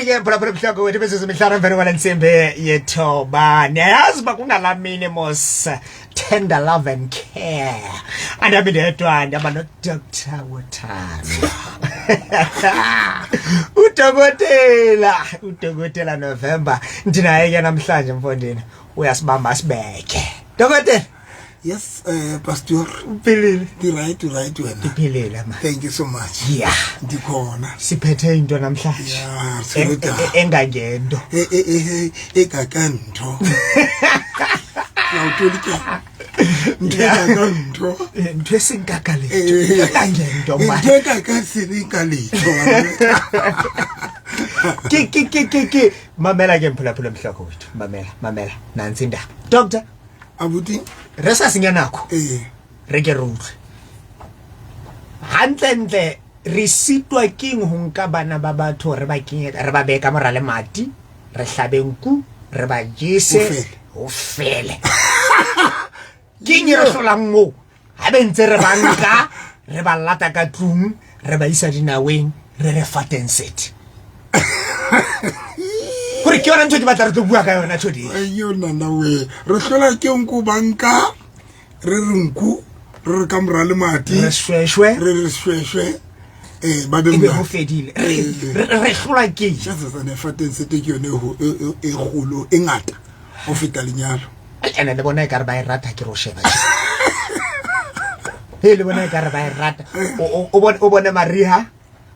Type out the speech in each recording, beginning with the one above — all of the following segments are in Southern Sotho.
Alright ke, phulaphula mhloko wethu, imizuzu 5 emveni kwale ntsimbi yethoba. Niyayazi uba kungalamini mos, tender love and care. Andihambi ndedwa, ndihamba noDr Wothando, udokotela November. Ndinaye ke namhlanje, mfondini, uyasibamba sibeke, dokotela. Yes, pastor. Uphilile? Ndi-right, right, wena? Ndiphilile, ma. Thank you so much. Ndikhona. Siphethe into namhlanje Yeah, engangento. Ekakantho yawutolike ntho ekakantho. Ntho e seng ka ka letho, engangento ma. Ntho ekakaseng ka letho. Ke mamela ke, mphulaphula mhloko wethu, mamela, mamela, nantsi indaba, doctor. Abuti. Re sa senya nako, re ke re utlwe gantlentle re sitwa keng ho nka bana ba batho, re ba kenye, re ba beye ka mora lemati, re hlabe nku, re ba jese. Ho fele. Ho fele. Keng e re hlolang moo ga be ntse re ba nka, re ba lata ka tlung, re ba isa dinaweng, re re fateng set gore ke yona ntho ke batla re tlo bua ka yona today? Yo nana we, re hlola ke nku banka, re re nku, re re ka mora lemati, re shweshwe, re re shweshwe, ba be ebe monate. Ho fedile. Re hlola ke eng? Sasasane fateng sete ke yone e kgolo, e ngata ho feta lenyalo. Ene le bona e kare ba e rata, ke re o sheba tje. He, le bona e kare ba e rata. O bone mariha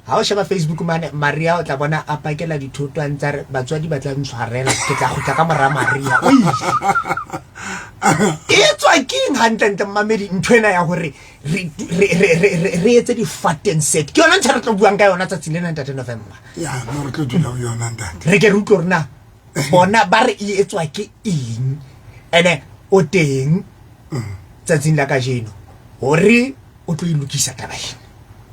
ha o sheba Facebook mane, Maria o tla bona a pakela dithoto, a ntse a re, "Batswadi ba tla ntshwarela, ke tla kgutla ka mora maria." O ile e tswa keng hantlentle, mmamedi, ntho ena ya hore re etse di-fatten set? Ke yona ntho e re tlo buang ka yona tsatsi lena, ntate November. Ya no, re tlo dula ho yona, ntate. Re ke re utlwe hore na bona ba re e etswa ke eng. Ene o teng tsatsing la kajeno hore o tlo e lokisa taba ena.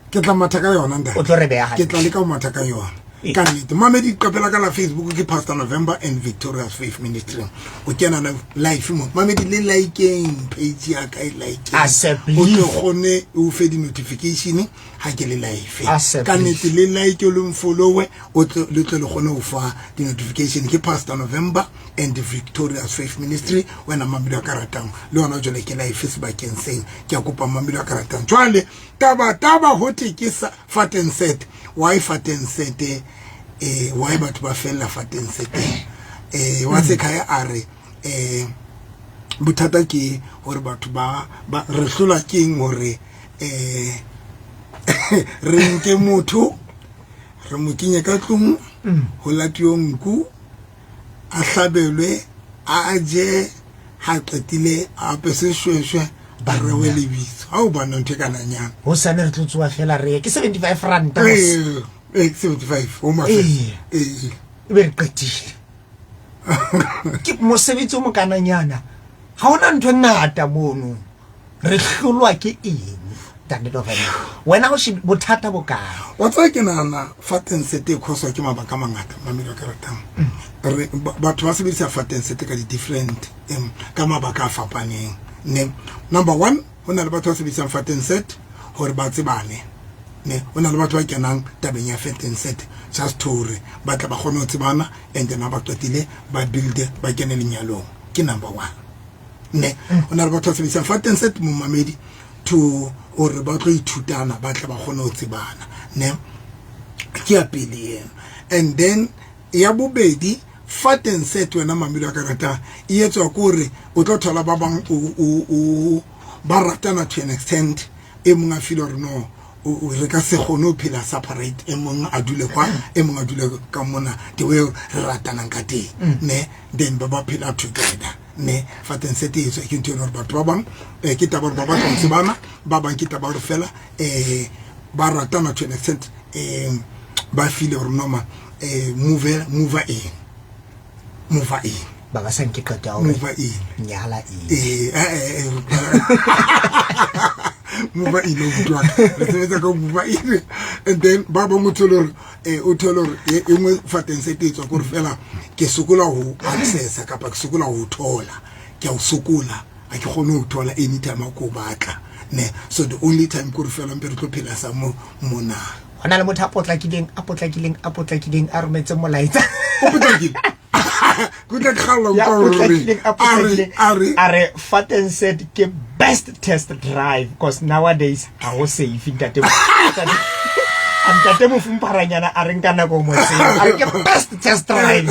Ke tla matha ka yona, ntate. O tlo re beha Ke tla hantle. leka ho matha ka yona ka nnete. Mamedi, qapela ka la Facebook ke Pastor November and Victorious Faith Ministry. O kena live mo, mamedi, le likeng page ya ka, e likeng. Asepli. O tlo kgone o fe di-notification ha ke le live. Asepli. Ka nnete, le like, le mfollowe, o le tle le kgone ho fa di-notification. Ke Pastor November and Victorious Faith Ministry. Wena mamedi a ka ratang, le yona jwale ke live sebakeng seng. Ke a kopa, mamedi a ka ratang, jwale taba ho thwe ke faten set. Why faten set? Why batho ba fella faten set? Wa sekhaya a re bothata ke hore batho ba re hlola keng hore re nke motho, re mo kenye ka tlung, ho latiwe nku, a hlabelwe, a je, ha qetile a apese shweshwe, ba rewe lebitso. Ha o bana ntho e kananyana. Ho sane re tlo tsoa fela, re ye ke 75 ranta mos. 75 Home Affairs. E be re qetile ke mosebetsi o mokananyana, ga ona ntho e ngata mono. Re hlolwa ke eng, ntate November? Wena o bothata bo kae? Wa tseba, ke nahana faten set e khoswa ke mabaka a mangata, mamedi a ka ratang. Batho ba sebedisa faten set ka di-different ka mabaka a fapaneng, ne. Number one, ho na le batho ba sebedisang faten set hore ba tsebane, ne. Ho na le batho ba kenang tabeng ya faten set just to hore ba tle ba kgone ho tsebana, and then ha ba qetile ba build, ba kene lenyalong. Ke number one, ne. Ho na le batho ba sebedisang faten set, momamedi, to hore ba tlo ithutana, ba tle ba kgone ho tsebana, ne. Ke ya pele eno. And then ya bobedi, faten set, wena mamelo a ka ratang, e etswa ke hore o tlo thola ba bang o ba ratana to an extent e mong a feel hore no, re ka se kgone ho phela separate, e mong a dule kwa, e mong a dule ka mona, the way re ratanang ka teng, ne. Then ba ba phela together, ne. Faten set e etswa ke ntho e leng hore batho ba bang ke taba hore ba batla ho tsebana, ba bang ke taba hore fela ba ratana to an extent ba feel hore noma move in, move in. Ba ba sa nke qeto ya hore Move in. Nyala eng. Move in, o bua, re sebetsa ka move in. And then ba bang o thole hore o thole hore e nngwe fateng se tetswa kore fela ke sokola ho accessa kapa ke sokola ho thola, ke a o sokola, ha ke kgone ho thola anytime a ko batla, ne. So the only time kore fela mpe re tlo phela sa mo mona. Ho na le motho a potlakileng, a potlakileng, a potlakileng, a rometse molaetsa. O potlakile. Ke tla kgalla Ya utlwa hore potlakileng, a a re potlakileng. a re A re Fat and Set ke best test drive because nowadays ha ho safe, ntate. A ntate Mofumpharanyana a re nka nako mo tseo. A re ke best test drive.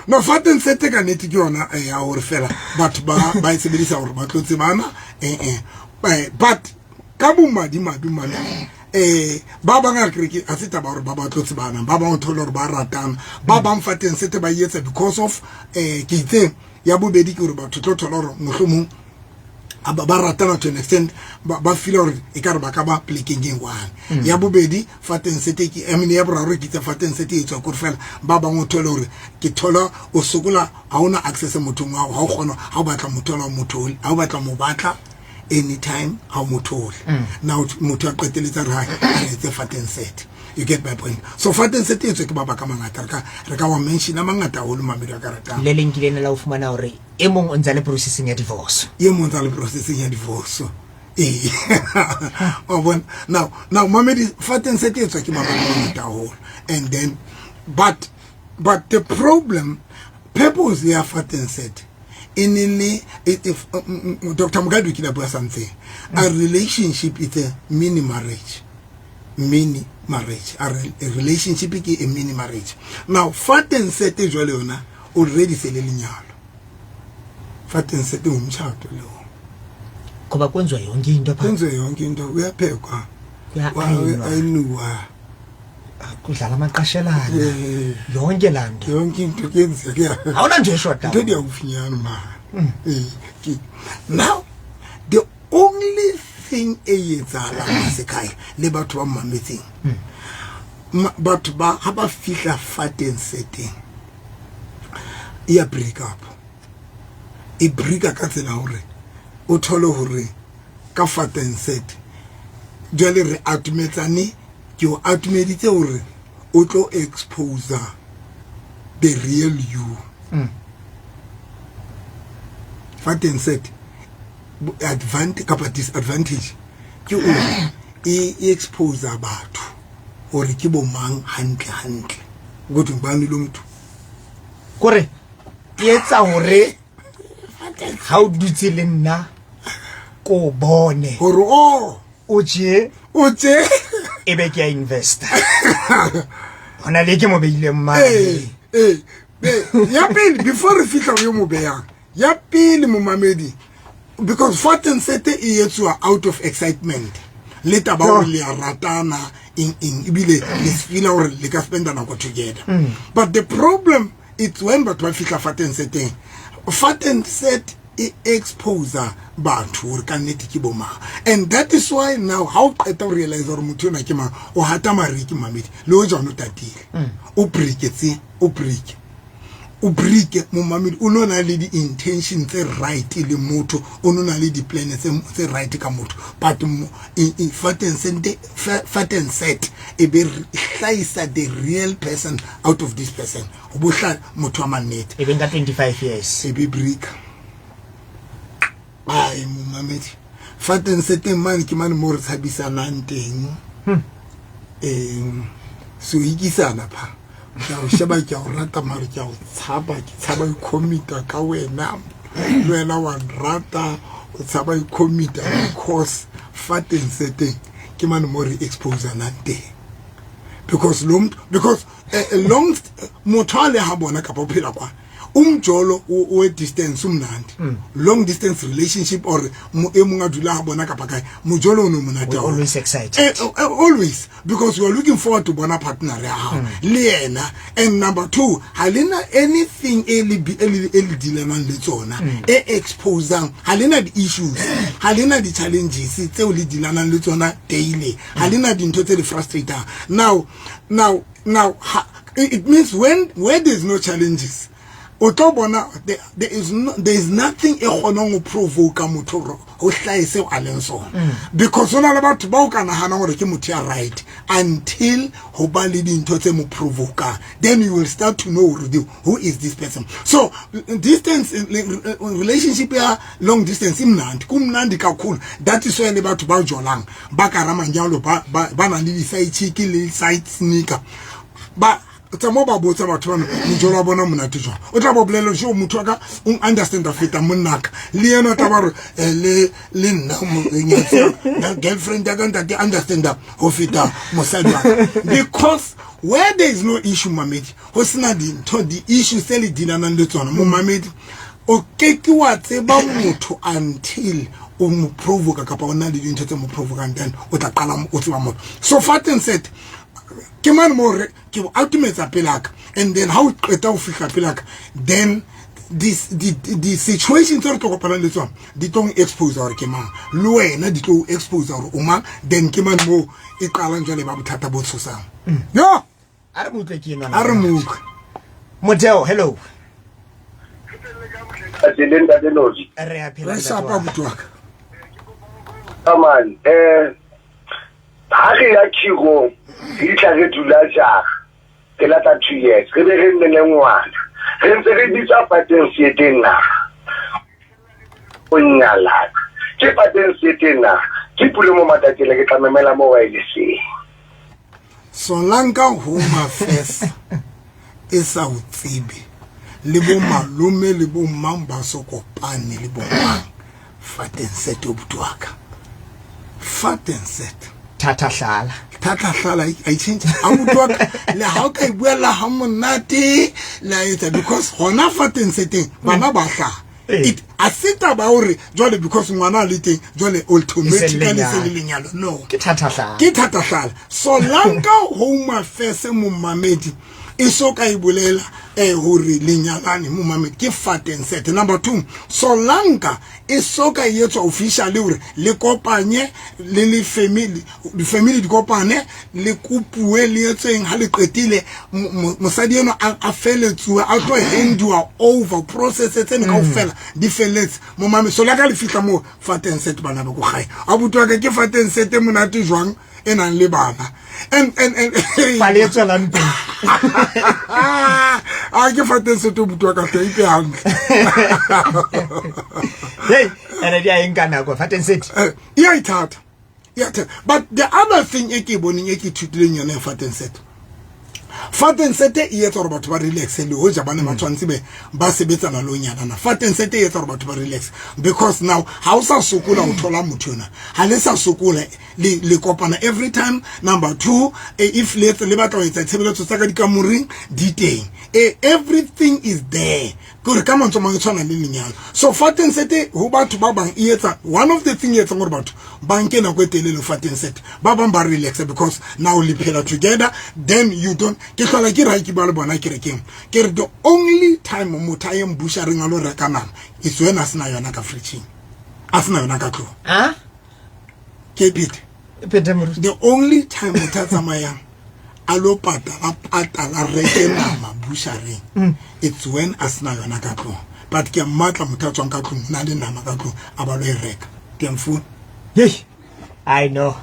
No, Fat and Set ka nnete ke yona ya hore fela batho ba e sebedisa hore ba tlo tsebana, but ka bomadimabe mane, ba bang a re ke a se taba hore ba ba tlo tsebana, ba bang o thole hore ba ratana, ba bang Fat and Set ba e etsa because of ke itseng. Ya bobedi ke hore batho tlo thola hore mohlomong a ba ratana to an extent ba feel hore e ka re ba ka ba plekeng e one. Ya bobedi Fat and Set ke, I mean, ya boraro ke itse Fat and Set e tswa kore fela ba bang o thole hore ke thola o sokola, ha ona access mothong wa hao, ha o kgona, ha o batla motho ona o mothole, ha o batla mo batla anytime ha o mothole. Now motho a qeteletse a re, "Hai, a re etse Fat and Set." You get my point? So Fat and Set e etswe ke mabaka a mangata, re ka wa mention a mangata haholo, mamedi a ka ratang. Le leng ke lena la ho fumana hore e mong o ntse a le processing ya divorce. E mong tsa le processing ya divorce, ee, wa bona. Now mamedi, Fat and Set e etswa ke mabaka a mangata haholo, and then but the problem, purpose ya Fat and Set e ne le if Dr. Mugabe o kile a bua something, a relationship is a mini marriage, mini marriage. A relationship ke a mini marriage. Now Fat and Set jwale yona already se le lenyalo. Fat and Set ngumtshato lo. Ngoba kwenziwa yonke into pha. Kwenziwe yonke into, kuyaphekwa, Kuya-ayinwa. Ayinuwa. Kudlala amaqashelana, yonke laa nto. Yonke into kuyenzeka. Awuna nto eshoda. Into di haufinyana ma. Now the only thing e etsahalang sekhaya le batho ba mametseng, batho ba ha ba fihla Fat and Seteng ya break up, e breaka ka tsela hore o thole hore ka Fat and Set jwale re atumetsane, ke o atumeditse hore o tlo expose the real you. Fat and Set advantage kapa disadvantage ke o e expose batho hore ke bo mang hantle hantle, ukuthi ngubani lo motho. Kore e etsa hore ha o dutse le nna ko bone hore o o je o tse e be ke a investa hona le ke mo beileng mane. Ee, ya pele before re fihla ho yo mo beyang ya pele, momamedi, because Fat and Set e etsuwa out of excitement le taba hore le a ratana eng eng, ebile le feela hore le ka spenda nako together. But the problem, it's when batho ba fihla Fat and Seteng, Fat and Set e expose batho hore ka nnete ke bo mang. And that is why now ha o qeta ho realize hore motho ona ke mang, o hata mariki, mamedi, le o jwang o tatile, o breaketse, o breake, momamedi, o no na le di-intention tse right le motho, o no na le di-plan tse right ka motho, but Fat and Set e be hlahisa the real person out of this person, o bo hla motho wa mannete. E beng ka 25 years. E be breaka. Ai, momamedi, Fat and Seteng mane ke mane mo re tshabisanang teng, so ikisana pha, ke a o sheba, ke a o rata, mare ke a o tshaba, ke tshaba i-commita ka wena, le wena wa nrata, o tshaba i-commita, because Fat and Seteng ke mane mo re exposanang teng, because lo mntu, because long motho a le ha bona kapa o phela kwa umjolo we distance umnandi, long distance relationship or e mong a dula ha bona kapa kae, mojolo o no monate We're haholo. Always excited. Always, because we are looking forward to bona partner ya hao le yena. And number two, ha lena anything e le e le dealanang le tsona e exposang, ha lena di-issues, ha lena di-challenges tseo le dealanang le tsona daily, ha lena dintho tse le frustratang. Now it means when where there's no challenges, O tlo bona there is no, there is nothing e kgonang ho provoke motho hore ho hlahe seo a leng sona, because ho na le batho ba o ka nahanang hore ke motho ya right until ho ba le dintho tse mo provokang, then you will start to know hore who is this person. So distance relationship ya long distance e mnandi, kumnandi kakhulu. That is why le batho ba jolang ba ka manyalo ba nang le di-side chick le side sneaker ba tsa mo ba botsa batho bana mojolo wa bona monate jwang. O tla ba bolela jo motho wa ka o understand feta monnaka le yena o tla ba re le nna girlfriend ya ka ntate understand ho feta mosadi wa ka, because where there is no issue, mamedi, ho sena dintho di-issues tse le dealanang le tsona, momamedi, o keke wa tseba motho until o mo provoka kapa o na le dintho tse mo provokang, then o tla qala o tseba motho. So vatten set ke mane mo re ke o atumetsa pelaka, and then ha o qeta ho fihla pelaka, then di situation tse re tlo kopanang le tsona di tlo expose hore ke mang, le wena di tlo expose hore o mang. Then ke mane mo e qalang jwale ba bothata bo tshosang yo. A re mo utlwe ke enwa. A re mo utlwe. Motheo, hello. Tseleng, ntate Loji. Re a phela. Re Ntate shapa wa ka. Buti wa ka. Aman, ha re ya khirong, re tla re dula jara. Re lata 2 years, re be re nne le ngwana. Re ntse re bitsa pateng seeteng na. O nyalana. Ke pateng seeteng na. Ke pule mo matatele ke tla memela mo wirelesseng. Solanka Home Affairs e sa o tsebe le bo malome le bo mang ba so kopane le bo mang, vatten set o buti wa ka, vatten set. Thata hlala. Thata hlala a change a buti wa ka le ha o ka e buela ha monate la etsa, because hona vatten seteng bana ba hlaha. It a se taba hore jwale because ngwana a le teng jwale automatically se le lenyalo, no. Ke thata hlala. Ke thata hlala. Solanka Home Affairs, momamedi, e so ka e bolela hore lenyalane, momamedi, ke vatten set. Number 2, solanka e so ka e etswa officially hore le kopanye le family, di family di kopane, le kopuwe, le etsweng ha le qetile, mosadi eno a feletsuwe, a tlo handiwa over, process tseno kaofela di felletse, momame. Solanka le fihla mo vatten set, bana ba ko gae, a butwa ka ke vatten set e monate jwang e nang le bana and Pale e tswelang pele. A ke vatten set o butwa ka hle ipe hantle. Hey, ene di a eng ka nako vatten set. E a ithata, e a thata. But the other thing e ke e boneng e ke ithutileng yone ya vatten set, vatten set e etsa hore batho ba relaxe le hoja ba ne ba tshwanetse be ba sebetsana le ho nyalana. Vatten set e etsa hore batho ba relax because now ha o sa sokola ho thola motho yona, ha le sa sokola, le kopana every time. Number 2, if le le batla ho etsa tshebeletso tsa ka dikamoreng di teng, everything is there, kore ka mantswe a mang e tshwana le lenyalo. So vatten set ho batho ba bang e etsa one of the thing e etsang hore batho ba nke nako e telele vatten set. Ba bang ba relax because now le phela together, then you don't. Ke hlola ke re ha ke bua le bona kerekeng, ke re the only time motho a yeng butchereng a lo reka nama is when a sena yona ka fridgeng, a sena yona ka tlong. Ah. Ke phete. Phete, moruti. The only time motho a tsamayang a lo patala patala reke nama butchereng, it's when a sena yona ka tlong. But ke a mmatla motho a tswang ka tlong o na le nama ka tlong a ba lo e reka, ke a mfuna. Hey, I know.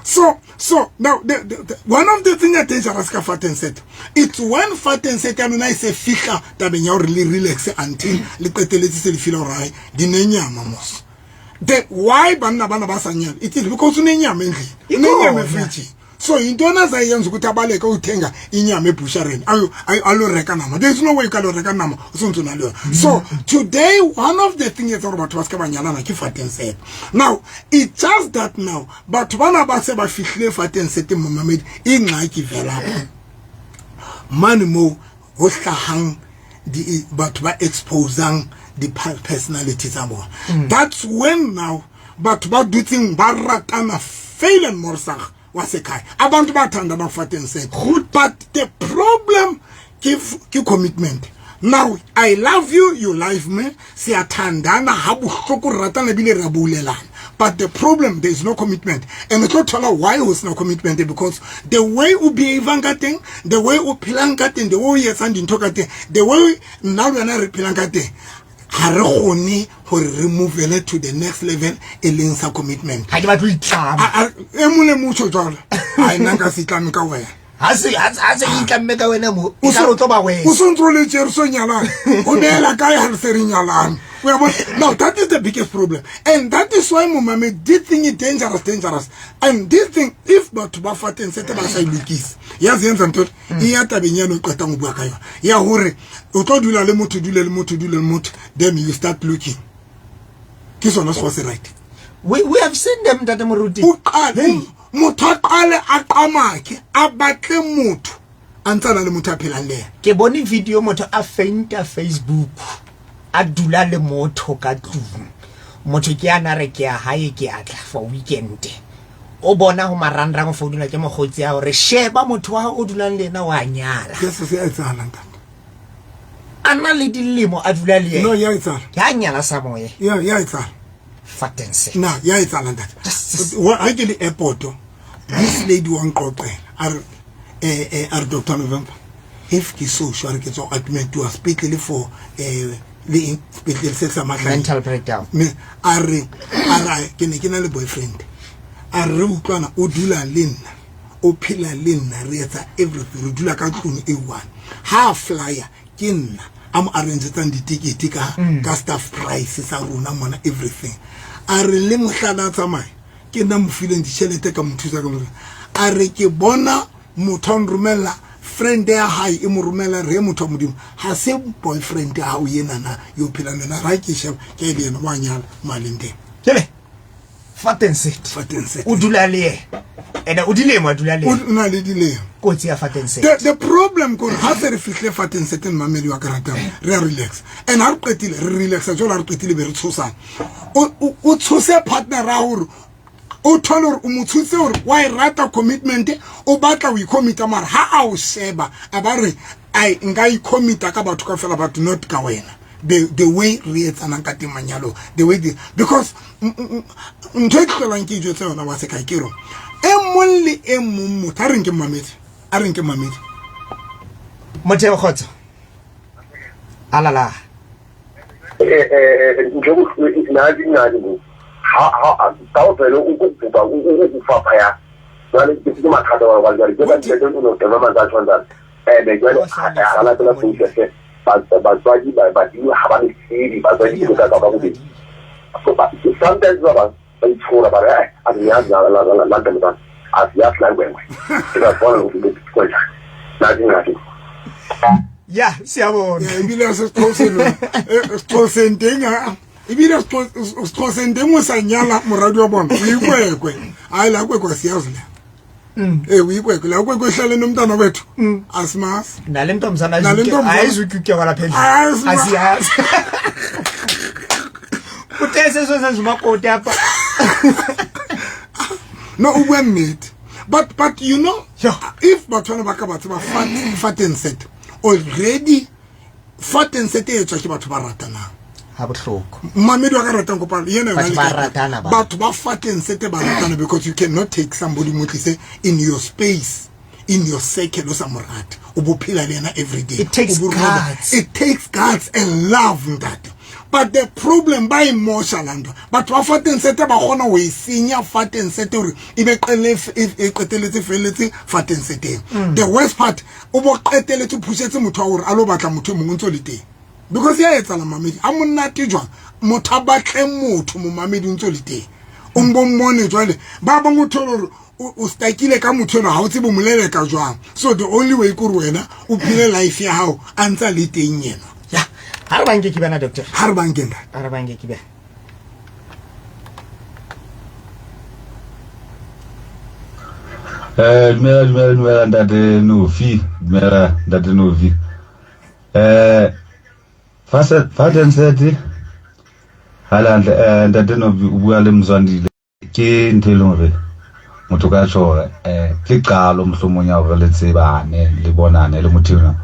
So now the one of the thing that dangerous ka vatten set, it's when vatten set ya lona e se fihla tabeng ya hore le relax until le qeteletse se le feel hore hai di ne nyama mos. The why banna bana ba sa nyala, it is because unenyama endlini, unenyama Ikhona. efrijini. So intona azayenza ukuthi abaleke uthenga inyama ebushareni ayo alo reka nama? There is no way you ka lo reka nama o sontse o na le yona. So today one of the things etsa gore batho ba se ka ba nyalana ke vatten set. Now it's just that now batho bana ba se ba fihlile vatten set, momamedi, ingxaki vela mane mo ho hlahang di batho ba exposang di personality tsa bona. That's when now batho ba dutseng ba ratana fail and morsag wa sekhaya, abantu bathandana vatten set, but the problem ke commitment. Now I love you, you love me, siyathandana ha bohloko, re ratana ebile re a boulelana. But the problem, there is no commitment. And o tlo thola why ho sena commitment, because the way o behavang ka teng, the way o phelang ka teng, the way o etsang dintho ka teng, the way nna le wena re phelang ka teng, ha re kgone hore re movele to the next level e leng sa commitment. Ha ke batle ho itlama. E mong le mong o tjho jwalo. Ai, nna nka se itlame ka wena. Ha se ha se itlamme ka wena mo. E tla o tlo ba wena. O sontse o le tjere so nyalane. O beela kae ha re se re nyalane? O ya bona? Now that is the biggest problem. And that is why momame this thing is dangerous, dangerous. And this thing, if batho ba fa teng sete ba sa e lokise. Ya se entsa ntho e ya tabeng ya no qetang ho bua ka yona. Ya hore o tlo dula le motho, dule le motho, dule le motho, then you start looking. Ke sona se se right. We have seen them, Ntate Moruti. O qale motho a qale a qamake a batle motho a ntse a na le motho a phelang le yena. Ke bone video motho a fainta Facebook a dula le motho ka tlung. Motho ke ana re ke a hae ke a tla for weekend. O bona ho marangrang o founelwa ke mokgotsi ya hore sheba motho wa o dulang le yena wa nyala. Ke se se etsahalang ntate. A na le dilemo a dula le yena. No, ya etsahala. Ya nyala sa moye. Ya ya etsahala. Fatense. Na ya etsahala ntate. Ha ke le airport, this lady wa nqoqela a re a re Doctor November, if ke so sure ke tswa admit-wa sepetlele for le eng sepetlele se sa mahlanya. Mental breakdown. Me a re a re ke ne ke na le boyfriend. A re utlwana o dula le nna, o phela le nna, re etsa everything, re dula ka tlung e one. Ha flyer ke nna a mo arrangetsang ditikete ka ka staff price sa rona mona everything. A re le mohlala a tsamaya ke nna mo fileng ditjhelete ka mo thusa ka mo. A re ke bona motho a nromella friend ya hae e mo romela re motho wa Modimo ha se boyfriend ya hao yena na yo phela le nna ra ke sheba ke le yena wa nyala maleng teng. Ke le Fatenset. Fatenset. O dula le yena. Ene o dilemo a dula le yena. O na le dilemo. Kotsi ya Fatenset. The problem ko ha se re fihle Fatenset mmamedi wa ka ratang re a relax. And ha re qetile re relaxa jwalo ha re qetile be re tshosana. O tshose partner ya hore o thole hore o mo tshose hore wa e rata commitment o batla ho icommita mara ha a o sheba a ba re ai nka icommita ka batho kaofela but not ka wena. The way re etsanang ka teng manyalo, the way the, because ntho e tlolang ke ijwetse yona wa seka ke ro e mong le e mong motho a reng ke mamedi a reng ke mamedi Motheo kgotso alala ntho nna di nna di ha ha ka o fele o kupa o kufa ya jwale ke mathata wa jwale ke ba ke no ke ba mantswe a tshwanang eh jwale ha la tsela process batswadi ba badimo ha ba le tsebe batswadi ke ka ka bobedi. So sometimes ba ba itshola ba re a di ya la la la la la a ya fly wewe ke ba bona go ke go ja na di na di ya siyabona ebile se Xhoseni Xhoseni teng ha ebile Xhoseni teng o sa nyala moradi wa bona o ikwekwe hayi la kwekwe siyazi le o ikwekwe la kwekwe hlale nomntana wethu asimazi nale ntombazana Nale ntombazana. ayizukuke wala phela Asimazi. asiyazi uthe sesenza umakoti apha no o bua nnete but you know Sure. if batho bana ba ka ba tseba fat and set already fat and set e etswa ke batho ba ratanang ha bohloko mmamedi wa ka ratang kopano yena yona Batho le ba ka- ratana ba. batho ba fat and set ba ratana because you cannot take somebody mo tlise in your space in your circle o sa mo rate o bo phela le yena every day It takes O bo roba. guts. It takes guts and love ntate. But the problem ba emotional ntho batho ba fat and set ba kgona ho e senya fat and set hore e be qele e qeteletse felletse fat and seteng. The worst part o bo qeteletse phusetse motho wa hore a lo batla motho e mongwe ntso le teng because ya etsahala mamedi a monate jwang motho a batle motho momamedi o ntso le teng o mbo mmone jwale ba bangwe o thole hore o stakile ka motho enwa ha o tsebe moleleka jwang so the only way ke hore wena o phele life ya hao a ntsa le teng yena ya ha re banke ke bana doctor ha re banke ntate ha re banke ke bana Dumela dumela dumela ntate Nofi dumela ntate Nofi fat and set ha le hantle ntate Nofi o bua le Mzwandile ke ntho e leng hore motho ka tjho hore ke qalo mohlomong ya hore le tsebane le bonane le motho enwa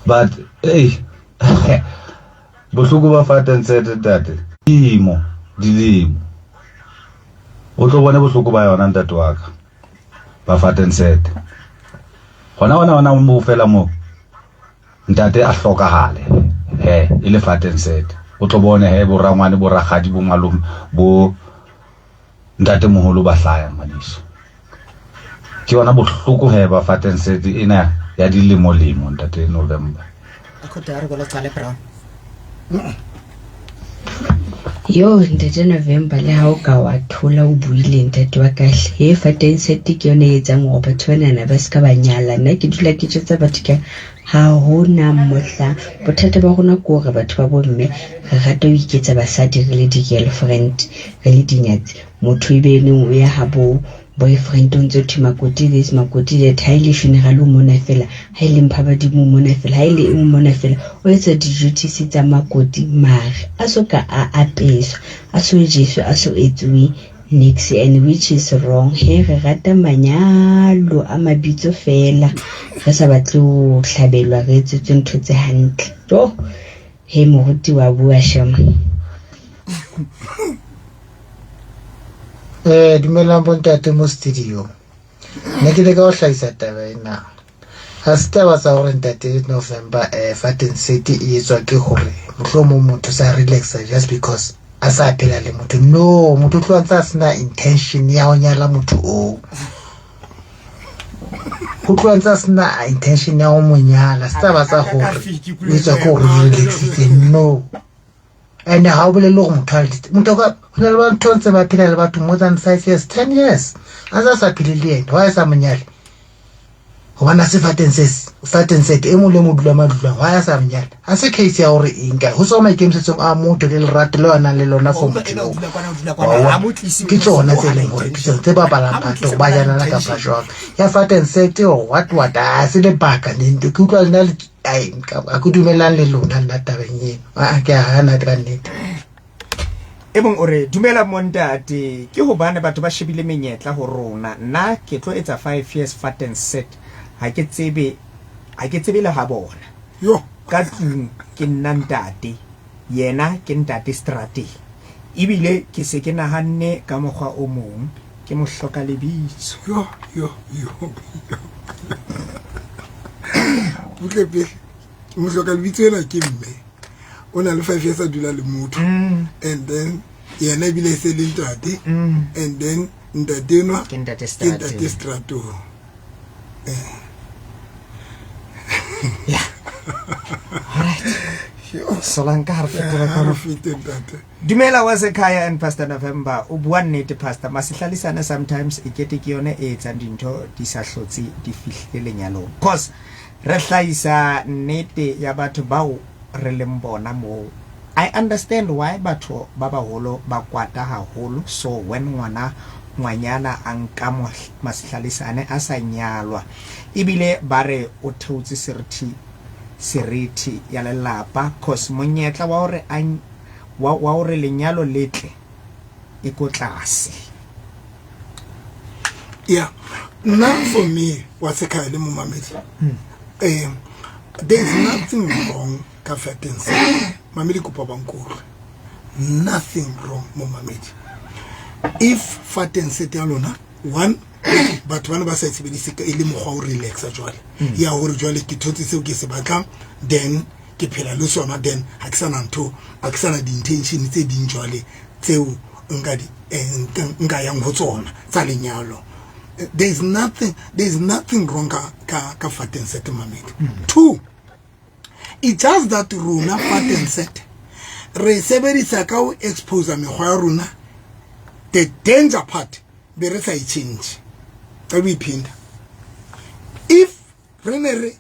but hey bohloko ba fat and set ntate dilemo dilemo O tlo bone bohloko ba yona ntate wa ka ba fatensete gona gona gona moo fela moo ntate a hlokahale he e le fatensete o tlo bone he bo rangwane bo rakgadi bo malome bo ntate moholo ba hlaya ngwaneso ke yona bohloko he ba fatensete ena ya dilemo lemo ntate November. Yo ntate November le ha o ka wa thola o buile ntate wa kahle he fateng sete ke yone e etsang gore batho banana ba seka ba nyala nna ke dula ke jwetsa batho ka ha hona mohla bothata ba rona ke gore batho ba bomme re rata ho iketsa basadi re le di-girlfriend re le dinyatsi motho e be neng o ya habo Boyfriend o ntse thwe makoti this makoti that, ha e le funeral o mona fela, ha e le mpha badimo o mona fela, ha e le eng o mona fela, o etsa di-duties tsa makoti mare a so ka a apeswa, a so jeswe, a so etsuwe nix, and which is wrong. He re rata manyalo a mabitso fela, re sa batle ho hlabelwa, re etsetswe ntho tse hantle. Jo, he moruti wa bua shema. Eh dumelang bontate mo studio. Ne ke leka ho hlahisa taba ena. Ha se taba tsa hore ntate November eh Faten City e etswa ke hore mohlomong motho sa relaxa just because a sa phela le motho. No, motho o tloha ntse a sena intention ya ho nyala motho oo. Ho tloha ntse a sena intention ya ho mo nyala. Se taba tsa hore o etswa ke hore o relaxitse. No. And ha o bolele gore motho a motho ka go na le batho ntse ba phela le batho more than 5 years, 10 years, a sa sa phele le ene, why sa monyale gobane a se fateng se fateng set e mongwe le mo dula madulang, why a sa monyale? A se case ya gore eng kae go tswa maikemisetsong a motho le lerato le a nang le lona for motho yoo. Ke tsona tse e leng gore ke tsone tse bapalang phato gore ba janana kapa jwang ya fateng set or what what, a se lebaka nente ke utlwa lena. Ai, a ke dumelang le lona nna tabeng eno, aa ke a gana ka nnete. E mong o re, dumela montate, ke hobane batho ba shebile menyetla ho rona. Nna ke tlo etsa 5 years fat and set, ha ke tsebe, ha ke tsebe le ha bona. Yo. Ka tlung ke nna ntate, yena ke ntate strateng. Ebile ke se ke nahanne ka mokgwa o mong, ke mo hloka lebitso. Yo, yo, yo, yo. Butle pele. Mohloka lebitso ena ke mme. O na le 5 years a dula le motho. And then yena ebile e se le ntate. And then ntate enwa ke ntate ke strateng. Ntate stratong. Yeah. Alright. Solanka ha re fetela Ha ka re fete ntate. Dumela wa sekhaya and Pastor November. O bua nnete Pastor. Masihlalisane sometimes e kete ke yone e etsang dintho di sa hlotse di fihlile lenyalong. Cause re hlahisa nnete ya batho bao re leng bona moo. I understand why batho ba baholo ba kwata haholo so when ngwana ngwanyana a nka masihlalisane a sa nyalwa ebile ba re o theotse serithi serithi ya lelapa cause monyetla wa hore a wa wa hore lenyalo le tle e ko tlase. Yeah, nna for me wa sekhaya le momamedi, there is nothing wrong ka fateng se mamedi, kopa bankutlwe, nothing wrong momamedi if fateng set ya lona one batho bana ba sa e sebedise e le mokgwa o relaxa jwale ya hore jwale ke thotse seo ke se batlang, then ke phela le sona, then ha ke sana ntho, ha ke sana di-intention tse ding jwale tseo nka di nka yang ho tsona tsa lenyalo. There is nothing wrong ka fateng set mamedi. Two, it's just that rona fateng set re sebedisa ka ho expose mekgwa ya rona, the danger part be re sa e change ka o iphinda if re ne re,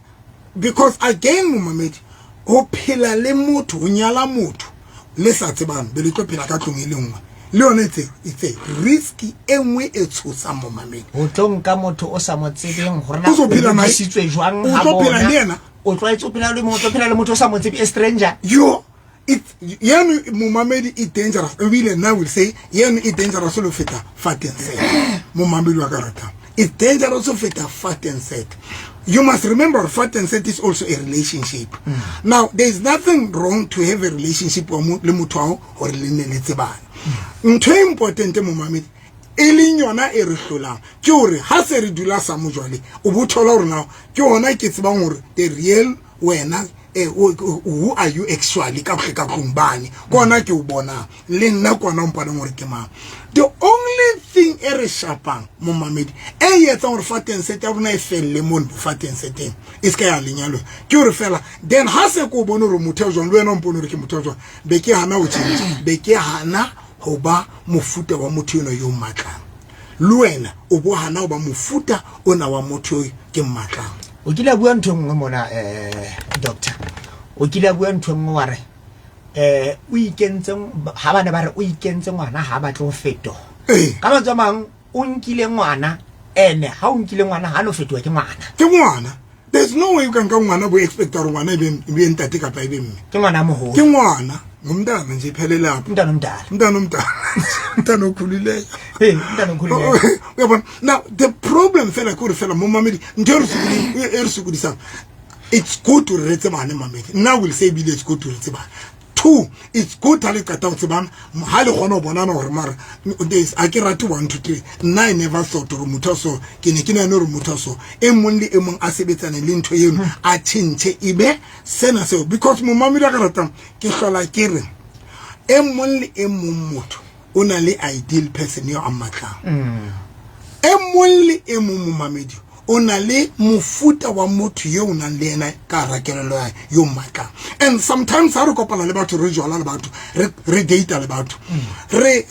because again momamedi, ho phela le motho, ho nyala motho le sa tsebang be le tlo phela ka tlong e le nngwe le yone, it's a risk e nngwe e tshosang momamedi. Ho tlo nka motho o sa mo tsebeng gore na O tlo phela naye. hodisitswe jwang O ha tlo phela bona. le yena. O tlwaetse o phela le motho, o phela le motho o sa mo tsebe, a stranger. Yo, it yeno momamedi e dangerous ebile nna will say yeno e dangerous lo feta fat and set momamedi wa ka ratang, it's dangerous ho feta fat and set. You must remember, fat and set is also a relationship. Now there is nothing wrong to have a relationship wa le motho wa hore le nne le tsebane. Ntho e important momamedi E leng yona e re hlolang ke hore ha se re dula sa mo jwale, o bo thola hore now ke hona ke tsebang hore the real wena, who are you actually ka tle ka tlung bane, ke hona ke o bonang le nna, ke hona o mponang hore ke mang. The only thing e re shapang, momamedi, e etsang hore vatenset ya rona e felle mono vatenseteng, e se ka ya lenyalo, ke hore fela then ha se ko bone hore motho jwang, le wena o mpone hore ke motho jwang, be ke hana ho change, be ke hana ho ba mofuta wa motho eno yo mmatlang, le wena o bo hana ho ba mofuta ona wa motho ke mmatlang. O kile a bua ntho e nngwe mona, doctor, o kile a bua ntho e nngwe wa re o ikentse, ha ba ne ba re o ikentse ngwana, ha batle ho fetoha. Ka mantswe a mang, o nkile ngwana, ene ha o nkile ngwana, ha no fetoha ke ngwana. Ke ngwana. There's no way o ka nka ngwana bo expecta gore ngwana e be ntate kapa e be mme. Ke ngwana moholo. Ke ngwana, ngumntana nje, iphelele apho. Umntana omdala. Umntana omdala, umntana okhulileyo. Hey, umntana okhulileyo. Uyabona, now the problem fela ke gore fela, momamedi, ntho e re sokodisang, it's good to re tsebane, mamedi. Nna will say ebile it's good to re tsebane. Two, it's good ha le qeta ho tsebana, ha le kgona ho bonana hore mara a ke rate one, two, three. Nna I never thought hore motho so, ke ne ke nahane hore motho so, e mong le e mong a sebetsane le ntho eno, a tjhentjhe e be sena seo, because momamedi a ka ratang, ke hlola ke re e mong le e mong motho o na le ideal person eo a mmatlang. E mong le e mong momamedi o na le mofuta wa motho eo o nang le ena ka hara kelello ya yo mmatlang. And sometimes ha re kopana le batho, re jola le batho, re data le batho, re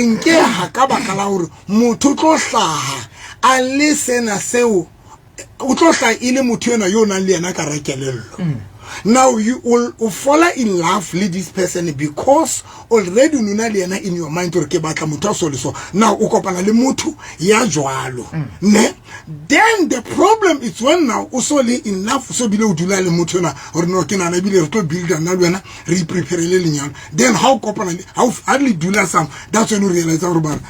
nkeha ka baka la hore motho o tlo hlaha a le sena seo, o tlo hlaha e le motho ena yo o nang le yena ka hara kelello. Now you will fall in love with this person because already o na le yena in your mind hore ke batla motho a so le so. Now o kopana le motho ya jwalo, ne? Then the problem is when now o so le in love, so bile o dula le motho ena hore no, ke nana ebile re tlo builda nna le wena, re ipreparele lenyalo. Then ha o kopana le ha le dula some, that's when you realize hore bara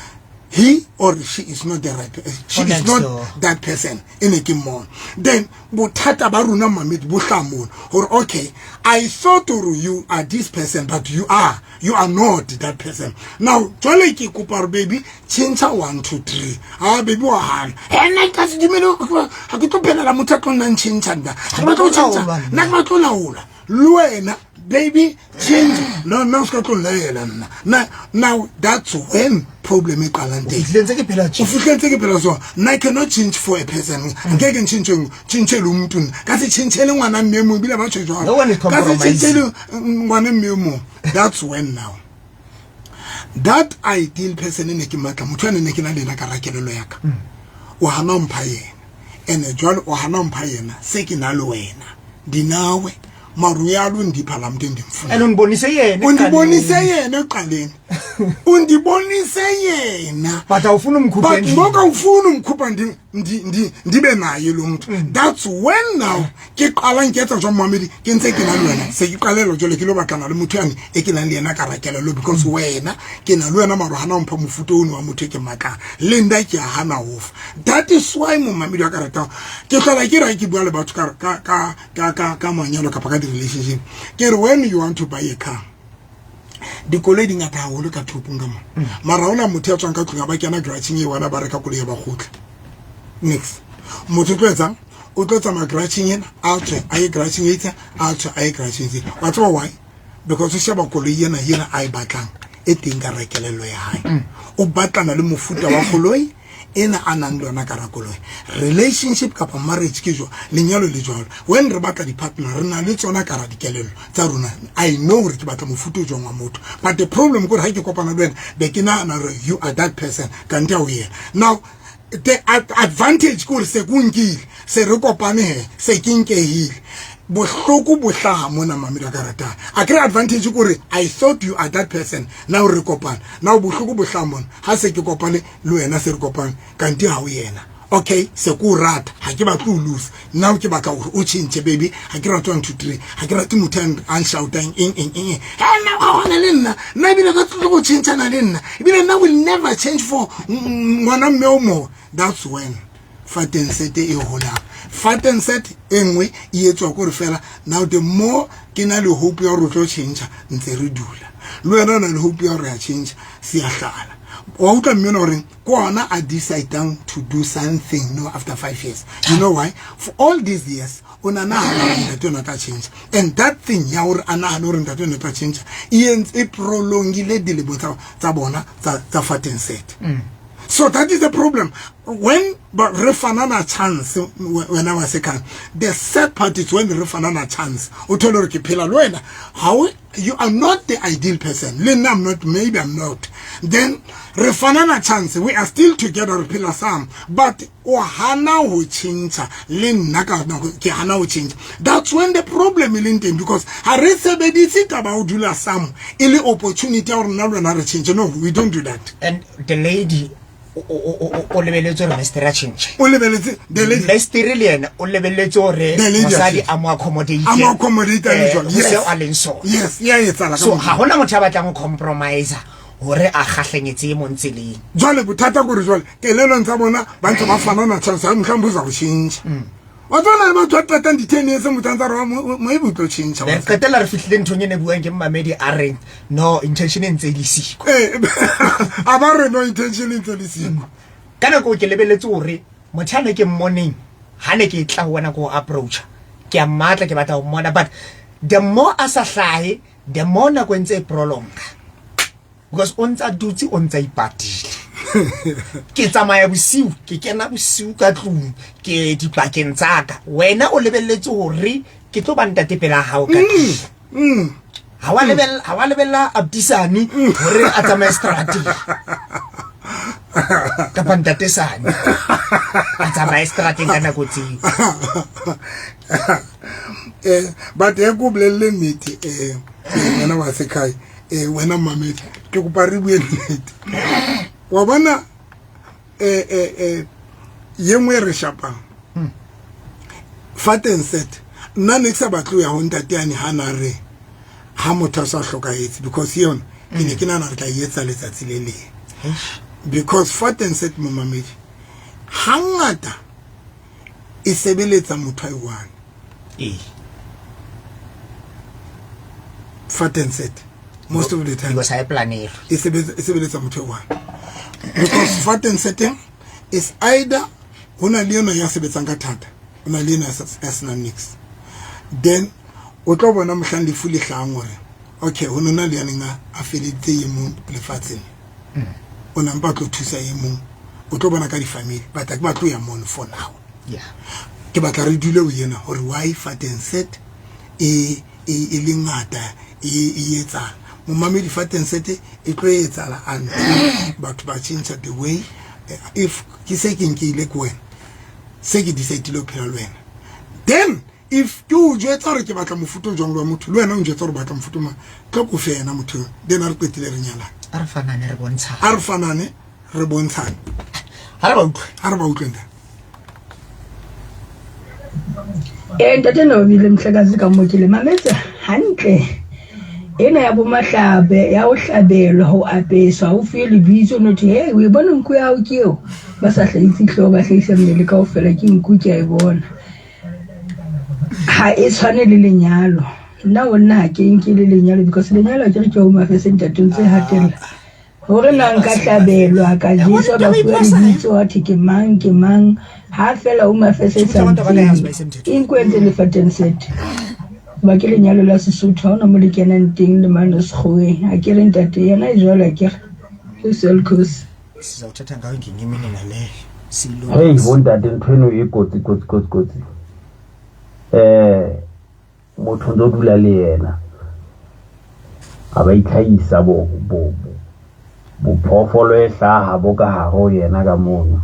he or she is not the right, she is not that person e ne ke mmona. Then bothata ba rona, mamedi, bo hlaha mono hore okay, I thought hore you are this person, but you are not that person. Now jwale ke kopa hore baby, change 1 2 3. Ah, baby wa hana. He, nna ke ka se dumele, ha ke tlo phelela motho a tlo nnang change nna. Ha ke batle ho change nna, ke batlo laola le wena. Baby, change. No, nna o se ka tlo nlaela nna. Now that's when problem e qalang teng. Fihlile ntse ke phela tje. O fihletse ke phela so. Nna I cannot change for a person. Nke ke tjhentjhe le motho nna ka se tjhentjhele ngwana mme mong, ebile ba tjho jwalo. No one is Ka se compromising. tjhentjhele ngwana mme mong. That's when now that ideal person e ne ke matla, motho ane ne ke na le ena ka rakelelo ya ka, o hana ho mpha yena. Ene jwale o hana ho mpha yena, se ke na le wena dinawe maruyalo ndipha la muntu endimfuna. And undibonise yena. Undibonise yena ekuqaleni, undibonise yena. But awufuni umkhupha But endlini. ngoku awufuni umkhupha, ndibe naye lo mntu. That's when now ke qalang ke etsa jwang, momamedi? Ke ntse ke na le wena, se ke qalela jwale ke lo batlana le motho yane e ke nang le yena ka rakelelo, because wena ke na le wena, maro hana o mpha mofuta ono wa motho e ke matlang, le nna ke a hana hofa. That is why, momamedi wa ka ratang, ke hlola ke ra ke bua le batho ka manyalo kapa ka di-relationship, ke re when you want to buy a car, dikoloi di ngata haholo ka thopong ka mona, mara ha hona motho ya tswang ka tlung a ba kena garageng e wana ba reka koloi ya ba kgutla. Next motho o tlo etsang? O tlo tsamaya garageng ena, a tswe a ye garageng e itseng, a tswe a ye garageng e itseng. Wa tseba why? Because o sheba koloi ena a e batlang e teng ka rekelello ya hae. O batlana le mofuta wa koloi ena a nang le yona ka ra koloi. Relationship kapa marriage ke jwang, lenyalo le jwalo. When re batla di-partner, re na le tsona ka ra dikelello tsa rona. I know hore ke batla mofuta o jwang wa motho, but the problem ke hore ha ke kopana le wena, be ke nahana hore you are that person, kante ha o yena. Now the advantage ke hore se ko nkile, se re kopane, he se ke nkehile. Bohloko bo hlaha mona, mamedi a ka ratang. A kry advantage ke hore I thought you are that person, now re kopana. Now bohloko bo hlaha mona, ha se ke kopane le wena, se re kopane, kante ha o yena. Okay, se ko o rata, ha ke batle o lose. Now ke batla hore o change. Baby, ha ke rate 1 2 3, ha ke rate motho a nshoutang eng eng eng. He, nna ga gona le nna, nna ebile ka tlo go changana le nna, ebile nna will never change for ngwana mme o mongwe. That's when vatenset e holang. Vatenset e nngwe e etswa kore fela now the more ke na le hope ya hore o tlo change, ntse re dula le wena, o na le hope ya hore ya change, se ya hlala. Wa utlwa mme ona goreng ke ona a decidang to do something no after 5 years. You know why? For all these years o na nahana hore ntate ona tla change, and that thing ya hore a nahane hore ntate ona tla change e entse e prolongile dilemo tsa bona tsa fateng set. So that is the problem. When but re fanana chance wena wa sekang, the sad part is when re fanana chance o thole hore ke phela le wena, how you are not the ideal person, le nna I'm not, maybe I'm not, then re fanana chance, we are still together, re phela some, but o hana ho tjhentjha le nna ka nako ke hana ho tjhentjha. That's when the problem e leng teng, because ha re sebedise taba ho dula some e le opportunity ya hore nna le wena re tjhentjhe. No, we don't do that. And the lady o lebeletse hore Mr. a tjhentjhe, o lebeletse the lady, Mr. le yena o lebeletse hore The lady a mosadi tjhentjhe. a mo accommodate, A mo accommodate a le jwalo. ho Yes. seo a leng sona. Yes, ya etsahala ka So mokgwa. ha hona motho a batlang ho compromise hore a kgahlenyetse e mong tseleng. Jwale bothata kore jwale kelelong tsa bona ba ntse ba fanana chance ha mohlomong bo sa go tjhentjha. Wa tswana le batho ba qetang di-10 years, motho a ntse a re wa maybe o tlo tjhentjha. Re qetella re fihlile nthong e ne buang ke mmamedi a reng no intention e ntse e le siko. Ee, a ba re no intention e ntse le siko. Ka nako ke lebeletse hore motho a ne ke mmoneng ha ne ke tla ho wena ko approacha, ke a mmatla, ke batla ho mmona, but the more a sa hlahe, the more nako e ntse e prolonga, because o ntsa dutse, o ntsa ipatile. Ke tsamaya bosiu, ke kena bosiu ka tlung, ke dipakeng tsa ka, wena o lebelletse hore ke tlo ba ntate pela hao ka tlung. Ha wa lebella, ha wa lebella Abdisane hore a tsamaye strateng kapa ntate Sane a tsamaye strateng ka nako tseo. But e ko bolelle nnete, wena wa sekhai, wena mmamedi, ke kopa re bue nnete. Wa bona, ye nngwe e re shapang fa teng set, nna ne ke sa batle ho ya ho ntate yane ha na re ha motho a sa hlokahetse, because yona ke ne ke nahana re tla e etsa letsatsi le leng, because fa teng set, momamedi, hangata e sebeletsa motho a i-one. Fa teng set most of the time because ha e planelwe. E sebeletsa motho e one, because fa teng seteng is either ho na le ena ya sebetsang ka thata, ho na le ena ya senang nix, then o tlo bona mohlang lefu le hlahang hore okay, ho nona le ya neng a feleditse e mong lefatsheng, o na mpa tlo thusa e mong. O tlo bona ka di-family, but ha ke batle ho ya mono for now. Ke batla re dule ho yena hore why fateng set e le ngata e etsahala. Momamedi, fateng set e tlo etsahala until batho ba tjhentjha the way. If ke se ke nkile ke wena, se ke decide-ile ho phela le wena, then if ke o jwetsa hore ke batla mofuta o jwang wa motho, le wena o njwetsa hore o batla mofuta o mang, tlo ko fe yena motho eo, then a re qetile re nyalane. A re fanane, re bontshane. A re fanane, re bontshane. Ha re ba utlwe. Ha re ba utlwe, ntate. Ntate Nobile Mhlekazi ka mo ke le mametse hantle. Ena ya bo mahlabe ya ho hlabelwa, ho apeswa, ho fuwe lebitso, no thwe hey, o e bona nku ya hao ke eo, ba sa hlahise hlooho, ba hlahisa mmele kaofela, ke nku ke a e bona. Ha e tshwane le lenyalo. Nna ho nna ha ke nke le lenyalo, because lenyalo ha ke re ke home affairs, ntate o ntse hatella hore na nka hlabelwa ka jeswa, ba fuwa lebitso, ha thwe ke mang ke mang, ha fela home affairs e sa ntsebe, e nkwentse lefateng set. Ba ke lenyalo la Sesotho, ha hona mo le kenang teng le mane sekgoweng. Ha ke re ntate yena e jwalo, ha ke re ke selcos. Sizawuthatha ngayo ngenye imini naleyo. Hey bontate, ntho eno e kotsi kotsi kotsi kotsi. Motho ntso dula le yena a ba itlhahisa bo phoofolo e hlaha bo ka hare ho yena ka mono.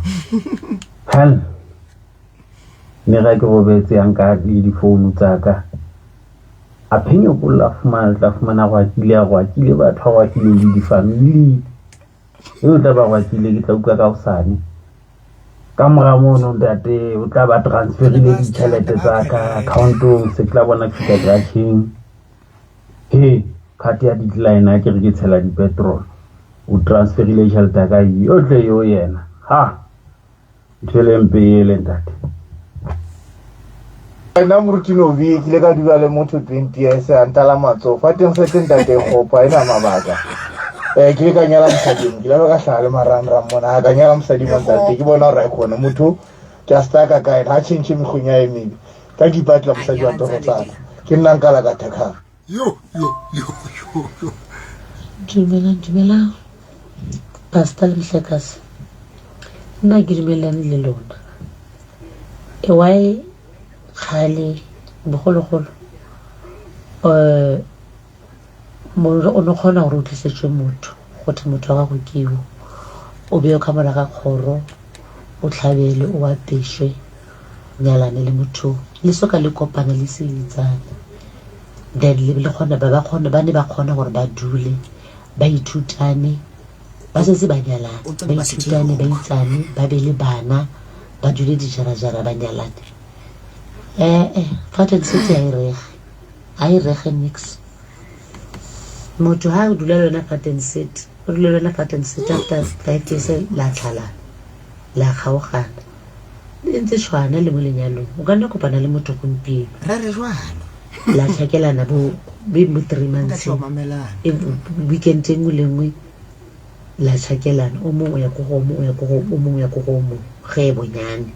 Hell, mme ra ke robetse, a nka le difounu tsa ka, a phenyekolla, fumana tla fumana rwakile, a rwakile batho, a rwakile le di-family eo tla ba rwakile, ke tla utlwa ka hosane. Ka mora mono ntate o tla ba transferile ditjhelete tsa ka account-ong, se ke tla bona ke fihla garage-eng, he card ya decline, ha ke re ke tshela di-petrol, o transferile tjhelete ya ka yohle eo yena. Ha ntho e le mpe ele ntate. Nna moruti Nobi, ke ile ka dula le motho 20 years, a ntala matsoho. Fa teng se teng ntate kgopo, ha ena mabaka. Ke ile ka nyala mosadi ke ile ka hlaha le marangrang mona ka nyala mosadi mo ntate ke bona hore khona motho ke a staka ka ena ha tjhentjhe mekgweng ya e mebe ka ke ipatla mosadi wa torotsana ke nna nka la ka thekgang. Yo yo yo yo yo. Dumelang, dumelang. Pastor le Mohlakase. Nna ke dumelane le lona. E why kgale bogologolo um o ne kgona gore o tlisetswe motho gothe motho wa gago ke yo o beye ka morago ga kgoro o tlhabele o apešwe nyalane le motho le soka le kopana le se itsane then le le kgona ba ba kgona ba ne ba kgona gore ba dule ba ithutane ba setse ba nyalane ba ithutane ba itsane ba be le bana ba dule dijarajara ba nyalane ee fa teng setse a e rege a e rege nix motho ha o dula le wena fa teng set o dula le wena fa teng set after 5 years la tlhalana la kgaogana e ntse tshwana le mo lenyalong o ka nna kopana le motho gompieno re re jwalo la tlhakelana bo be mo 3 months weekend e nngwe le nngwe la tšhakelana o mongwe o ya ko go o mongwe o ya ko go o mongwe o ya ko go o mongwe ge bonyane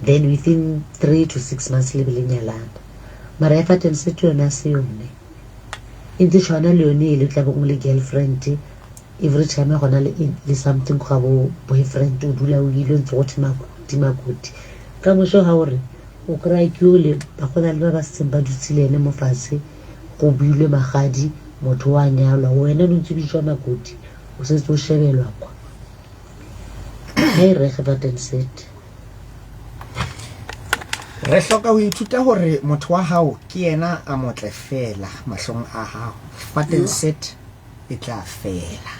then within 3 to 6 months le be le nyalana mara ya fa teng se yone a se yone e ntse tshwana le yone e le tla bong le girlfriend every time gona le something ga bo boyfriend o dula o ile ntse go the makoti makoti ka moso ga ore o kry-a ke ole ba gona le ba ba setseng ba dutse le ene mo fatshe go builwe magadi motho wa nyalwa wena o ntse bitswa makoti o setse o shebelwa kwa ga e rege button set. Re hloka ho ithuta hore motho wa hao ke yena a motle feela mahlong a hao. Faten set e tla fela.